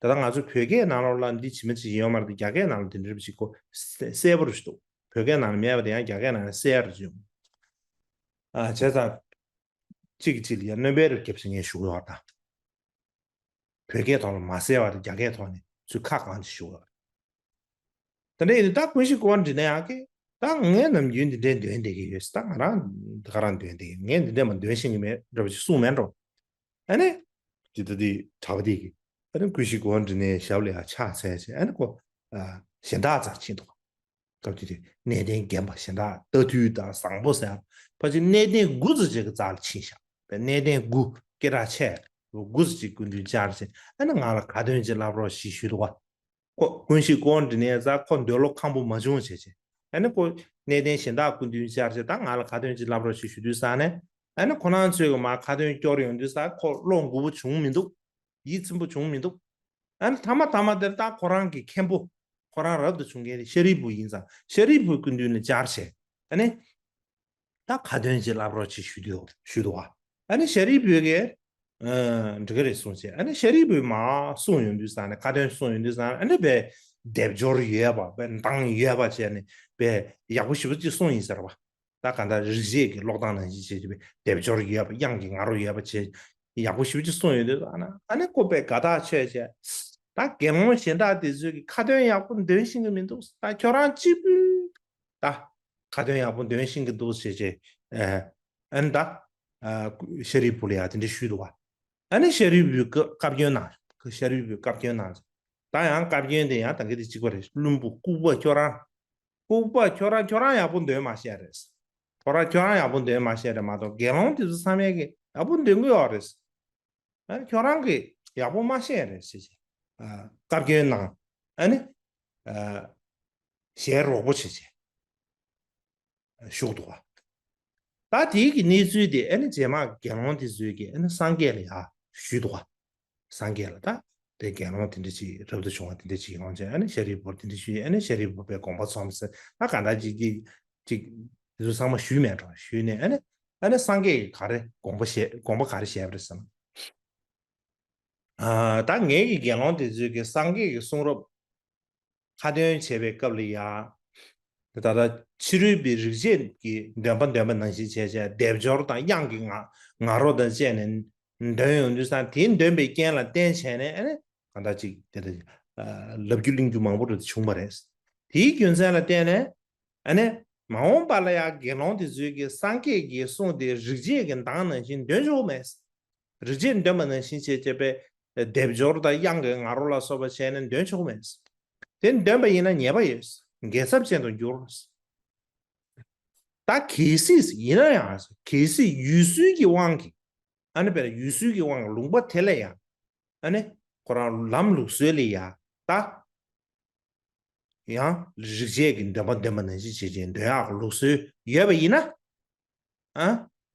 ད་ལྟ་ང་ཚོ་བོད་སྐད་ནང་ལོགས་ལ་འདི་ཇི་མ་ཇི་བཞིན་ཡོད་མ་རེད་དེ་རྒྱ་སྐད་ནང་ལ་འདི་འདྲ་ཞིག་གོ་གསལ་པོ་རེད་འདུག་བོད་སྐད་ནང་ལ་མེད་པ་དེ་ཡང་རྒྱ་སྐད་ནང་ལ་གསལ་རེད་བྱུང་། ཨ་བྱས་ཙང་གཅིག་གིས་གཅིག་ལ་ཡང་སྣོན་པའི་རིགས་བརྒྱབ་ཟེར་ངས་ཞུ་གི་ཡོད་ད། བོད་སྐད་ཐོག་ལ་མ་གསལ་བ་དེ་རྒྱ་སྐད་ཐོག་ནས་ཚུར་ཁ་གང་ཅིག་ཞུ་གི་ཡོད། དེ་འདྲ་ཡིན་དུས་ད་ཀུན་གཞི་ཀཽཎྜི་ནྱ་ཡང་གིས་ད་ངས་ནམ་རྒྱུན་འདི་འདྲའི་འདོན་བསྡད་ཀྱི་ཡོད། ད་ང་རང་འདི་ག་རང་འདོན་བསྡད་ཀྱི་ངས་འདི་འདྲ་མ་འདོན་ཤེས་ཀྱི་མེད་འདྲ་བ་ཞིག་གསུངས་མེད་འགྲོ། ཨ་ནི་དེ་ད་དེ་གྲྭ་པ་དེ་གིས་ཨ་ནི་ཀུན་གཞི་ཀཽཎྜི་ནྱའི་ཞབས་ལ་ཡང་ཕྱག་འཚལ་བྱས་ཨ་ནི་ཁོ་གཞན་དག་རྩར་ཕྱིན་འདུག་སྐབས་དེ་དུས་གནས་བརྟན་རྒན་པ་གཞན་དག་རྟ་ཐུལ་དང་བཟང་པོ་ཟེར་ཕལ་ཆེར་གནས་བརྟན་དགུ་ཙམ་ཅིག་གི་རྩ་ལ་ཕྱིན་ཤག་གནས་བརྟན་དགུ་སྐད་གྲགས་ཆེ་དགུ་ཙམ་ཅིག་སྐུ་མདུན་བཅར་བྱས་ཨ་ནི་ང་ལ་ཁ་འདོན་ཅིག་ལབ་རོགས་ཞེས་ཞུས་འདུག་བ། ཁོ་ཀུན་གཞི་ཀཽཎྜི་ནྱའི་རྩར་ཁོ་འདོད་བློ་ཁེངས་པོ་མ་བྱུང་བྱས་བྱས་ཨ་ནི་ཁོ་གནས་བརྟན་གཞན་དག་སྐུ་མདུན་བཅར་བྱས་ད་ང་ལ་ཁ་འདོན་ཅིག་ལབ་རོགས་ཞེས་ཞུ་དུས་ཙང་ནས་ཨ་ནི་ཁོ་རང་ཚོས་གི་མར་ཁ་འདོན་སྐྱོར་ཡོང་དུས་ཙང་ཁོ་བློ་མགུ་པོ་བྱུང་མི་འདུག་ཡིད་ཚིམ་པོ་བྱུང་མི་འདུག་ཨ་ནི་མཐའ་མ་མཐའ་མ་དེར་ད་ཁོ་རང་གི་མཁན་པོ་ཁོ་རང་རབ་ཏུ་བྱུང་མཁན་དེ་ཤཱ་རིའི་བུ་ཡིན་ཙང་ཤཱ་རིའི་བུའི་སྐུ་མདུན་ལ་བཅར་བྱས་ཨ་ནི་ད་ཁ་འདོན་ཅིག་ལབ་རོགས་ཅིག་ཞུ་དུས་ཞུ་འདུག་བ། ཨ་ནི་ཤཱ་རིའི་བུ་གིས་འགྲིག་གི་རེད་གསུངས་བྱས། ཨ་ནི་ཤཱ་རིའི་བུས་མར་གསུངས་ཡོང་དུས་ཙང་ནས། ཁ་ཏོན་གསུངས་ཡོང་དུས་ཙང་ནས། ཨ་ནི་དཔེ་སྡེབ་སྦྱོར་ཡོད་པ། དཔེ་འདང་ཡོད་པ་བྱས་ནས། དཔེ་ཡག་པོ་ཞེ་པོ་ཅིག་གསུངས་ཡིན་ཟེར་བ། ད་གང་ལྟར་རིག་བྱེད་ཀྱི་ཀློག་སྟངས་ནང་བཞིན་བྱས་བྱས། དཔེ་སྡེབ་སྦྱོར་ཡོད་པ། དབྱངས་ཀྱི་ང་རོ་ཡོད་པ་བྱས། ཡག་པོ་ཞེ་པོ་ཅིག་གསུངས་ཡོང་དུས་ཙང་ནས། ཨ་ནི་ཁོ་དཔེ་དགའ་ཐག་ཆོད་བྱས། ད་དགེ་སློང་གཞན་དག་དེ་ཚོས་ཀྱི་ཁ་ཏོན་ཡག་པོ་འདོན་ཤེས་ཀྱི་མི་འདུག་ད་ཁྱོད་རང་གཅིག་པུས་ད་ཁ་ཏོན་ཡག་པོ་འདོན་ཤེས་ཀྱི་འདུག་ཟེར་བྱས། ཨ་ནི་ད་ཤཱ་རིའི་བུ་ལ་ཡང་དེ་འདྲ་ཞུས་འདུག་བ། ཨ་ནི་ཤཱ་རིའི་བུས་བཀའ་བཀའ་བཀྱོན་གནང་། ཤཱ་རིའི་བུས་བཀའ་བཀྱོན་གནང་། ད་ཡང་བཀའ་བཀྱོན་དེ་ཡང་ད་གིན་དེ་གཅིག་པ་རེད། བླུན་པོ་ལྐུགས་པ་ཁྱོད་རང་། ལྐུགས་པ་ཁྱོད་རང་། ཁྱོད་རང་ཡག་པོ་འདོན་མ་ཤེས་རེད། ཁྱོད་རང་ཁྱོད་རང་ཡག་པོ་འདོན་མ་ཤེས་རེད་མ་གཏོགས། དགེ་སློང་དེ་ཚོ་ཚང་མས་ཀྱི་ཡག་པོ་འདོན་གི་ཡོད་རེད། ཨ་ནི་ཁྱོད་རང་གིས་ཡག་པོ་མ་ཤེས་རེད་ཟེར་བྱས། ཨ་བཀའ་བཀྱོན་གནང་། ཨ་ནི་ཨ་ཞལ་རོགས་པོ་བྱས་བྱས་བཞུགས་འདུག་བ། ད་དེའི་གི་གནས་ཚུལ་དེ་ཨ་ནི་རྗེས་མ་དགེ་སློང་དེ་ཚོས་ཀྱིས་ཨ་ནི་སངས་རྒྱས་ལ་ཡང་ཞུས་འདུག་བ། སངས་རྒྱས་ལ་ད་དེ་དགེ་སློང་དེ་འདྲ་ཅིག་རབ་ཏུ་བྱུང་བ་དེ་འདྲ་ཅིག་ཡོང་བྱས། ཨ་ནི་ཤཱ་རིའི་བུར་དེ་འདྲ་ཞུས། ཨ་ནི་ཤཱ་རིའི་བུ་དཔེ་དགོངས་པ་ཚོམས་ཟེར། ད་གང་ལྟར་ཅིག་ཅིག་ཅིག་དེ་ཚོ་ཚང་མ་ཞུས་མེད་འགྲོ། ཞུས་ནས་ཨ་ནི་ཨ་ནི་སངས་རྒྱས་ཀྱིས་ག་རེ་དགོངས་པ་བཞེས། དགོངས་པ་ག་རེ་བཞེས་པ་རེད་ཟེར་ན། ཨ་ད་ངེད་ཀྱི་དགེ་སློང་དེ་ཚོས་ཀྱིས་སངས་རྒྱས་ཀྱི་གསུང་རབ་ཁ་ཏོན་བྱེད་པའི་སྐབས་ལ་ཡང་། ད་ལྟ་ཕྱི་རོལ་པའི་རིག་བྱེད་ཀྱི་འདོན་པ་འདོན་པ་ནང་བཞིན་བྱས་བྱས། སྡེབ་སྦྱོར་དང་དབྱངས་ཀྱི་ང་ང་རོ་དང་བཅས་ནས་འདོན་ཡོང་དུས་ཙང་། དེ་འདོན་པའི་རྐྱེན་ལ་བརྟེན་བྱས་ནས་ཨ་ནི་གང་ལྟར་ཅིག་དེ་འདྲ་ལབ་རྒྱུ་གླེང་རྒྱུ་མང་པོ་རེ་བྱུང་བ་རེད། དེའི་རྒྱུ་མཚན་ལ་བརྟེན་ནས་ཨ་ནི་མ་འོངས་པ་ལ་ཡང་དགེ་སློང་དེ་ཚོས་ཀྱིས་སངས་རྒྱས་ཀྱི་གསུང་དེ་རིག་བྱེད་ཀྱི་གདངས་ནང་བཞིན་འདོན་ཆོག་མེད། རིག་བྱེད་འདོན་པ་ནང་བཞིན་བྱས་བྱས་པའི་སྡེབ་སྦྱོར་དང་དབྱངས་ཀྱི་ང་རོ་ལ་སོགས་པ་བྱས་ནས་འདོན་ཆོག་མེད། དེ་འདོན་པ་ཡིན་ན་ཉེས་པ་ཡོད། འགལ་ཚབས་ཅན་དུ་འགྱུར། ད་གལ་སྲིད་ཡིན་ན་ཡང་། གལ་སྲིད་ཡུལ་སྲོལ་གྱི་དབང་གིས། ཨ་ནི་དཔེར་ན་ཡུལ་སྲོལ་གྱི་དབང་གིས་ལུང་པ་དེ་ལ་ཡང་། ཨ་ནི་ཁོ་རང་ལམ་ལུགས་སྲོལ་ལ་ཡང་ད་ཡང་རིག་བྱེད་ཀྱི་འདོན་པ་འདོན་པ་ནང་བཞིན་བྱས་བྱས་འདོན་ཡག་གི་ལུགས་སྲོལ་ཡོད་པ་ཡིན་ན། ཨ།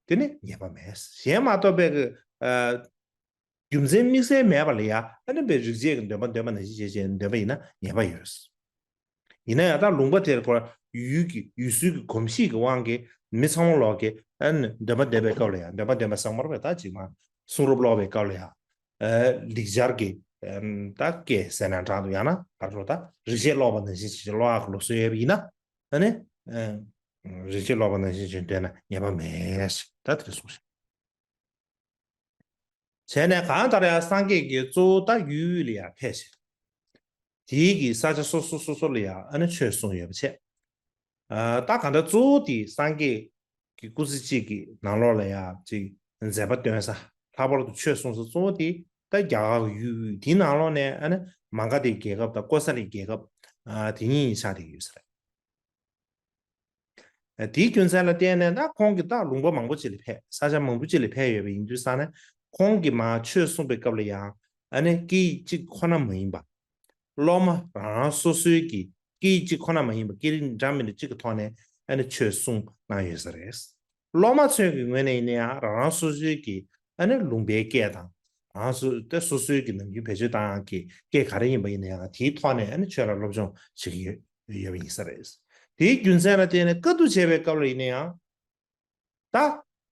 དེ་ནི་ཉེས་པ་མེད། གཞན་མ་གཏོགས་པའི་གི། ཨ། རྒྱུ་མཚན་དམིགས་བསལ་མེད་པ་ལ་ཡང་། ཨ་ནི་དཔེ་རིག་བྱེད་ཀྱི་འདོན་པ་འདོན་པ་ནང་བཞིན་བྱས་བྱས་འདོན་པ་ཡིན་ན་ཉེས་པ་ཡོད། ཡིན་ན་ཡང་ད་ལུང་པ་དེར་ཁོ་ཡུལ་གྱི་ཡུལ་སྲོལ་གྱི་གོམས་གཤིས་ཀྱི་དབང་གིས་མི་ཚང་མ་ལོག་གིས། ཨ་ནི་འདོན་པ་འདོན་པའི་སྐབས་ལ་ཡང་། འདོན་པ་འདོན་པ་ཟེར་མ་རེད་པས། ད་ཅིག་མ་གསུང་རབ་ཀློག་པའི་སྐབས་ལ་ཡང་། ཨ། ལེགས་སྦྱར་གྱི། ཨམ། ད་སྐད་ཟེར་ན་འདྲ་འདུག་ཡང་ན་ག་རེ་ཟེར། ད་རིག་བྱེད་ཀློག་པ་ནང་བཞིན་བྱས་བྱས་ཀློག་ཡག་གི་ལུགས་སྲོལ་ཡོད་པ་ཡིན་ན། ཨ་ནི། ཨ། རིག་བྱེད་ཀློག་པ་ནང་བཞིན་བྱས་འདོན་ན་ཉེས་པ་མེད། ད་དེ་གསུངས་ཤིང་། བྱས་ནས་གང་ལྟར་ཡང་སངས་རྒྱས་ཀྱིས་གཙོ་བོ་ད་ཡུལ་དབུས་ལ་ཡང་ཕེབས་ཤིང་། དེའི་གི་ས་ཆ་སོ་སོ་སོ་སོ་ལ་ཡང་ཨ་ནི་ཆོས་གསུངས་ཡོད་པ་བྱས། ཨ། ད་གང་ལྟར་གཙོ་བོ་དེ་སངས་རྒྱས་ཀྱི་སྐུ་ཚེ་གཅིག་གི་ནང་ལོགས་ལ་ཡང་ཅིག་མཛད་པ་སྟོན་ས། ལྷག་པར་དུ་ཆོས་གསུང་ས་གཙོ་བོ་དེ་ད་རྒྱ་གར་གྱི་ཡུལ་དབུས་དེའི་ནང་ལོགས་ནས། ཨ་ནི་མ་ག་དྷའི་རྒྱལ་ཁབ་དང་ཀོ་ས་ལའི་རྒྱལ་ཁབ། ཨ། དེ་གཉིས་ཆགས་བསྡད་ཡོད་ས་རེད། དེའི་རྒྱུ་མཚན་ལ་བརྟེན་ནས་ད་ཁོང་གིས་ད་ལུང་པ་མང་པོ་ཅིག་ལ་ཕེབས། ས་ཆ་མང་པོ་ཅིག་ལ་ཕེབས་ཡོད་པ་ཡིན་དུས་ཙང་ནས། ཁོང་གིས་མར་ཆོས་གསུངས་པའི་སྐབས་ལ་ཡང་། ཨ་ནི་སྐད་ཡིག་གཅིག་ཁོ་ན་མ་ཡིན་པ། སློབ་མ་རང་རང་སོ་སོའི་གི་སྐད་ཡིག་གཅིག་ཁོ་ན་མ་ཡིན་པ། སྐད་རིགས་འདྲ་མི་འདྲ་གཅིག་གི་ཐོག་ནས་ཨ་ནི་ཆོས་གསུངས་གནང་ཡོད་ས་རེད། སློབ་མ་ཚོའི་གི་ངོས་ནས་ཡིན་ན་ཡང་རང་རང་སོ་སོའི་གི་ཨ་ནི་ལུང་པའི་སྐད་དང་། རང་སོ་དེ་སོ་སོའི་གི་ནམ་རྒྱུན་བེད་སྤྱོད་བཏང་ཡག་གི་སྐད་ག་རེ་ཡིན་པ་ཡིན་ན་ཡང་། དེའི་ཐོག་ནས་ཨ་ནི་ཆོས་ལ་སློབ་སྦྱོང་བྱེད་ཀྱི་ཡོད་ཡོད་པ་ཡིན་ས་རེད། དེའི་རྒྱུ་མཚན་ལ་བརྟེན་ནས་བཀའ་བསྡུ་བྱས་པའི་སྐབས་ལ་ཡིན་ན་ཡང་། ད་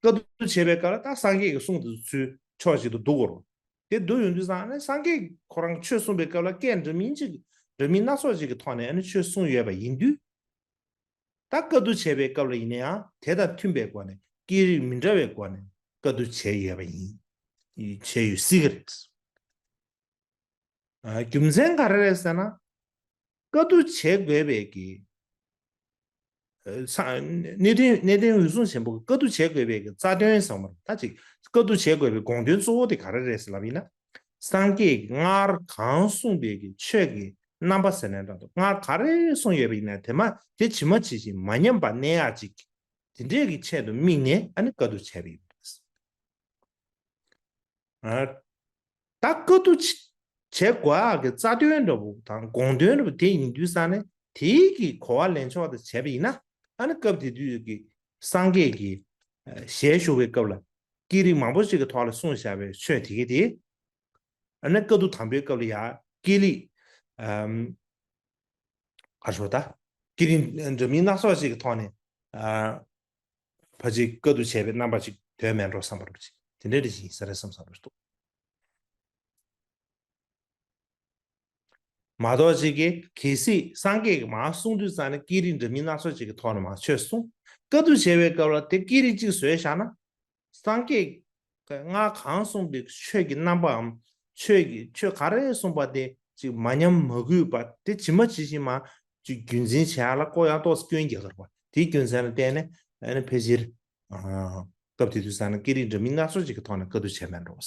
བཀའ་བསྡུ་བྱས་པའི་སྐབས་ལ་ད་སངས་རྒྱས་ཀྱི་གསུང་དེ་ཚུར་ཕྱོགས་གཅིག་ཏུ་བསྡུ་དགོས་རེད། དེ་བསྡུ་ཡོང་དུས་ཙང་ནས་སངས་རྒྱས་ཁོ་རང་ཆོས་གསུངས་པའི་སྐབས་ལ་སྐད་འདྲ་མིན་ཅིག་འདྲ་མིན་སྣ་ཚོགས་ཅིག་གི་ཐོག་ནས་ཨ་ནི་ཆོས་གསུངས་ཡོད་པ་ཡིན་དུས། ད་བཀའ་བསྡུ་བྱས་པའི་སྐབས་ལ་ཡིན་ན་ཡང་དེ་དང་མཐུན་པའི་སྒོ་ནས། སྐད་རིགས་མི་འདྲ་བའི་སྒོ་ནས་བཀའ་བསྡུ་བྱས་ཡོད་པ་ཡིན། བྱས་ཡོད་སྲིད་ཀྱི་རེད། ཨ། རྒྱུ་མཚན་ག་རེ་རེད་ཟེར་ན། བཀའ་བསྡུ་བྱེད་དགོས་པའི་གི། ཨ། ས་གནས་བརྟན་གནས་བརྟན་འོད་སྲུང་ཆེན་པོ་གིས་བཀའ་བསྡུ་བྱེད་དགོས་པའི་གི་རྩ་དོན་ཟེར་བ་རེད། ད་ཅིག་བཀའ་བསྡུ་བྱེད་དགོས་པའི་དགོངས་དོན་གཙོ་བོ་དེ་ག་རེ་རེད་ཟེར་ལབ་ཡིན་ན། སངས་རྒྱས་ཀྱིས་སྔར་གང་གསུངས་པའི་གི་ཆོས་ཀྱི་རྣམ་པ་ཟེར་ན་འདྲ་འདུག་སྔར་ག་རེ་གསུངས་ཡོད་པ་ཡིན་ན་དེ་མ་དེ་ཇི་མ་ཇི་བཞིན་མ་ཉམས་པ་གནས་ཡག་ཅིག་དེ་འདྲས་ཀྱི་ཆེད་དུ་དམིགས་ནས་ཨ་ནི་བཀའ་བསྡུ་བྱས་པ་ཡིན་པ་རེད། ཨ། ད་བཀའ་བསྡུ་བྱེད་དགོས་ཡག་གི་རྩ་དོན་འདྲ་པོ་དང་དགོངས་དོན་འདྲ་པོ་དེ་ཡིན་དུས་ཙང་ནས། དེའི་གི་གོ་བ་ལེན་ཕྱོགས་དེ་བྱས་པ་ཡིན་ན། ཨ་ནི་སྐབས་དེ་དུས་ཀྱི་སངས་རྒྱས་ཀྱི་ཨ་ཞལ་བཞུགས་པའི་སྐབས་ལ་སྐད་རིགས་མང་པོ་ཞིག་གི་ཐོག་ལ་གསུངས་བཞག་པའི་ཆོས་དེ་གའི་དེ། ཨ་ནི་བཀའ་བསྡུ་དང་པོའི་སྐབས་ལ་ཡང་སྐད་རིགས། ཨམ། ག་རེ་ཟེར། ད་སྐད་རིགས་འདྲ་མིན་སྣ་ཚོགས་ཤིག་གི་ཐོག་ནས། ཨ། ཕལ་ཆེར་བཀའ་བསྡུ་བྱས་པའི་རྣམ་པ་ཅིག་ཐོན་མེད་འགྲོ་བསམ་པ་རེད། དེ་འདྲ་རེ་ཞིག་ཡིན་ས་རེད་བསམ་བསམ་རེད་འདུག་མ་གཏོགས་ཅིག་གིས་གལ་སྲིད་སངས་རྒྱས་ཀྱིས་མར་གསུངས་དུས་ཙང་ནས་སྐད་རིགས་འདྲ་མིན་སྣ་ཚོགས་ཅིག་གི་ཐོག་ནས་མར་ཆོས་གསུངས། བཀའ་བསྡུ་བྱས་པའི་སྐབས་ལ་དེ་སྐད་རིགས་གཅིག་བཟོས་བཞག་ན། སངས་རྒྱས་ཀྱིས་སྔར་གང་གསུངས་པའི་ཆོས་ཀྱི་རྣམ་པའམ་ཆོས་ཀྱི་ཆོས་ག་རེ་གསུངས་པ་དེ་ཅིག་མ་ཉམས་མ་གུས་པ་དེ་ཇི་མ་ཇི་བཞིན་མར་ཅིག་རྒྱུན་འཛིན་བྱེད་ཡག་ལ་ཁོ་ཡང་ཏོག་ཙམ་སྐྱོན་རྒྱག་གི་རེད་པ། དེའི་རྒྱུ་མཚན་ལ་བརྟེན་ནས་ཨ་ནི་ཕལ་ཆེར་ཨ་སྐབས་དེ་དུས་ཙང་ནས་སྐད་རིགས་འདྲ་མིན་སྣ་ཚོགས་ཅིག་གི་ཐོག་ནས་བཀའ་བསྡུ་བྱས་མེད་འགྲོ།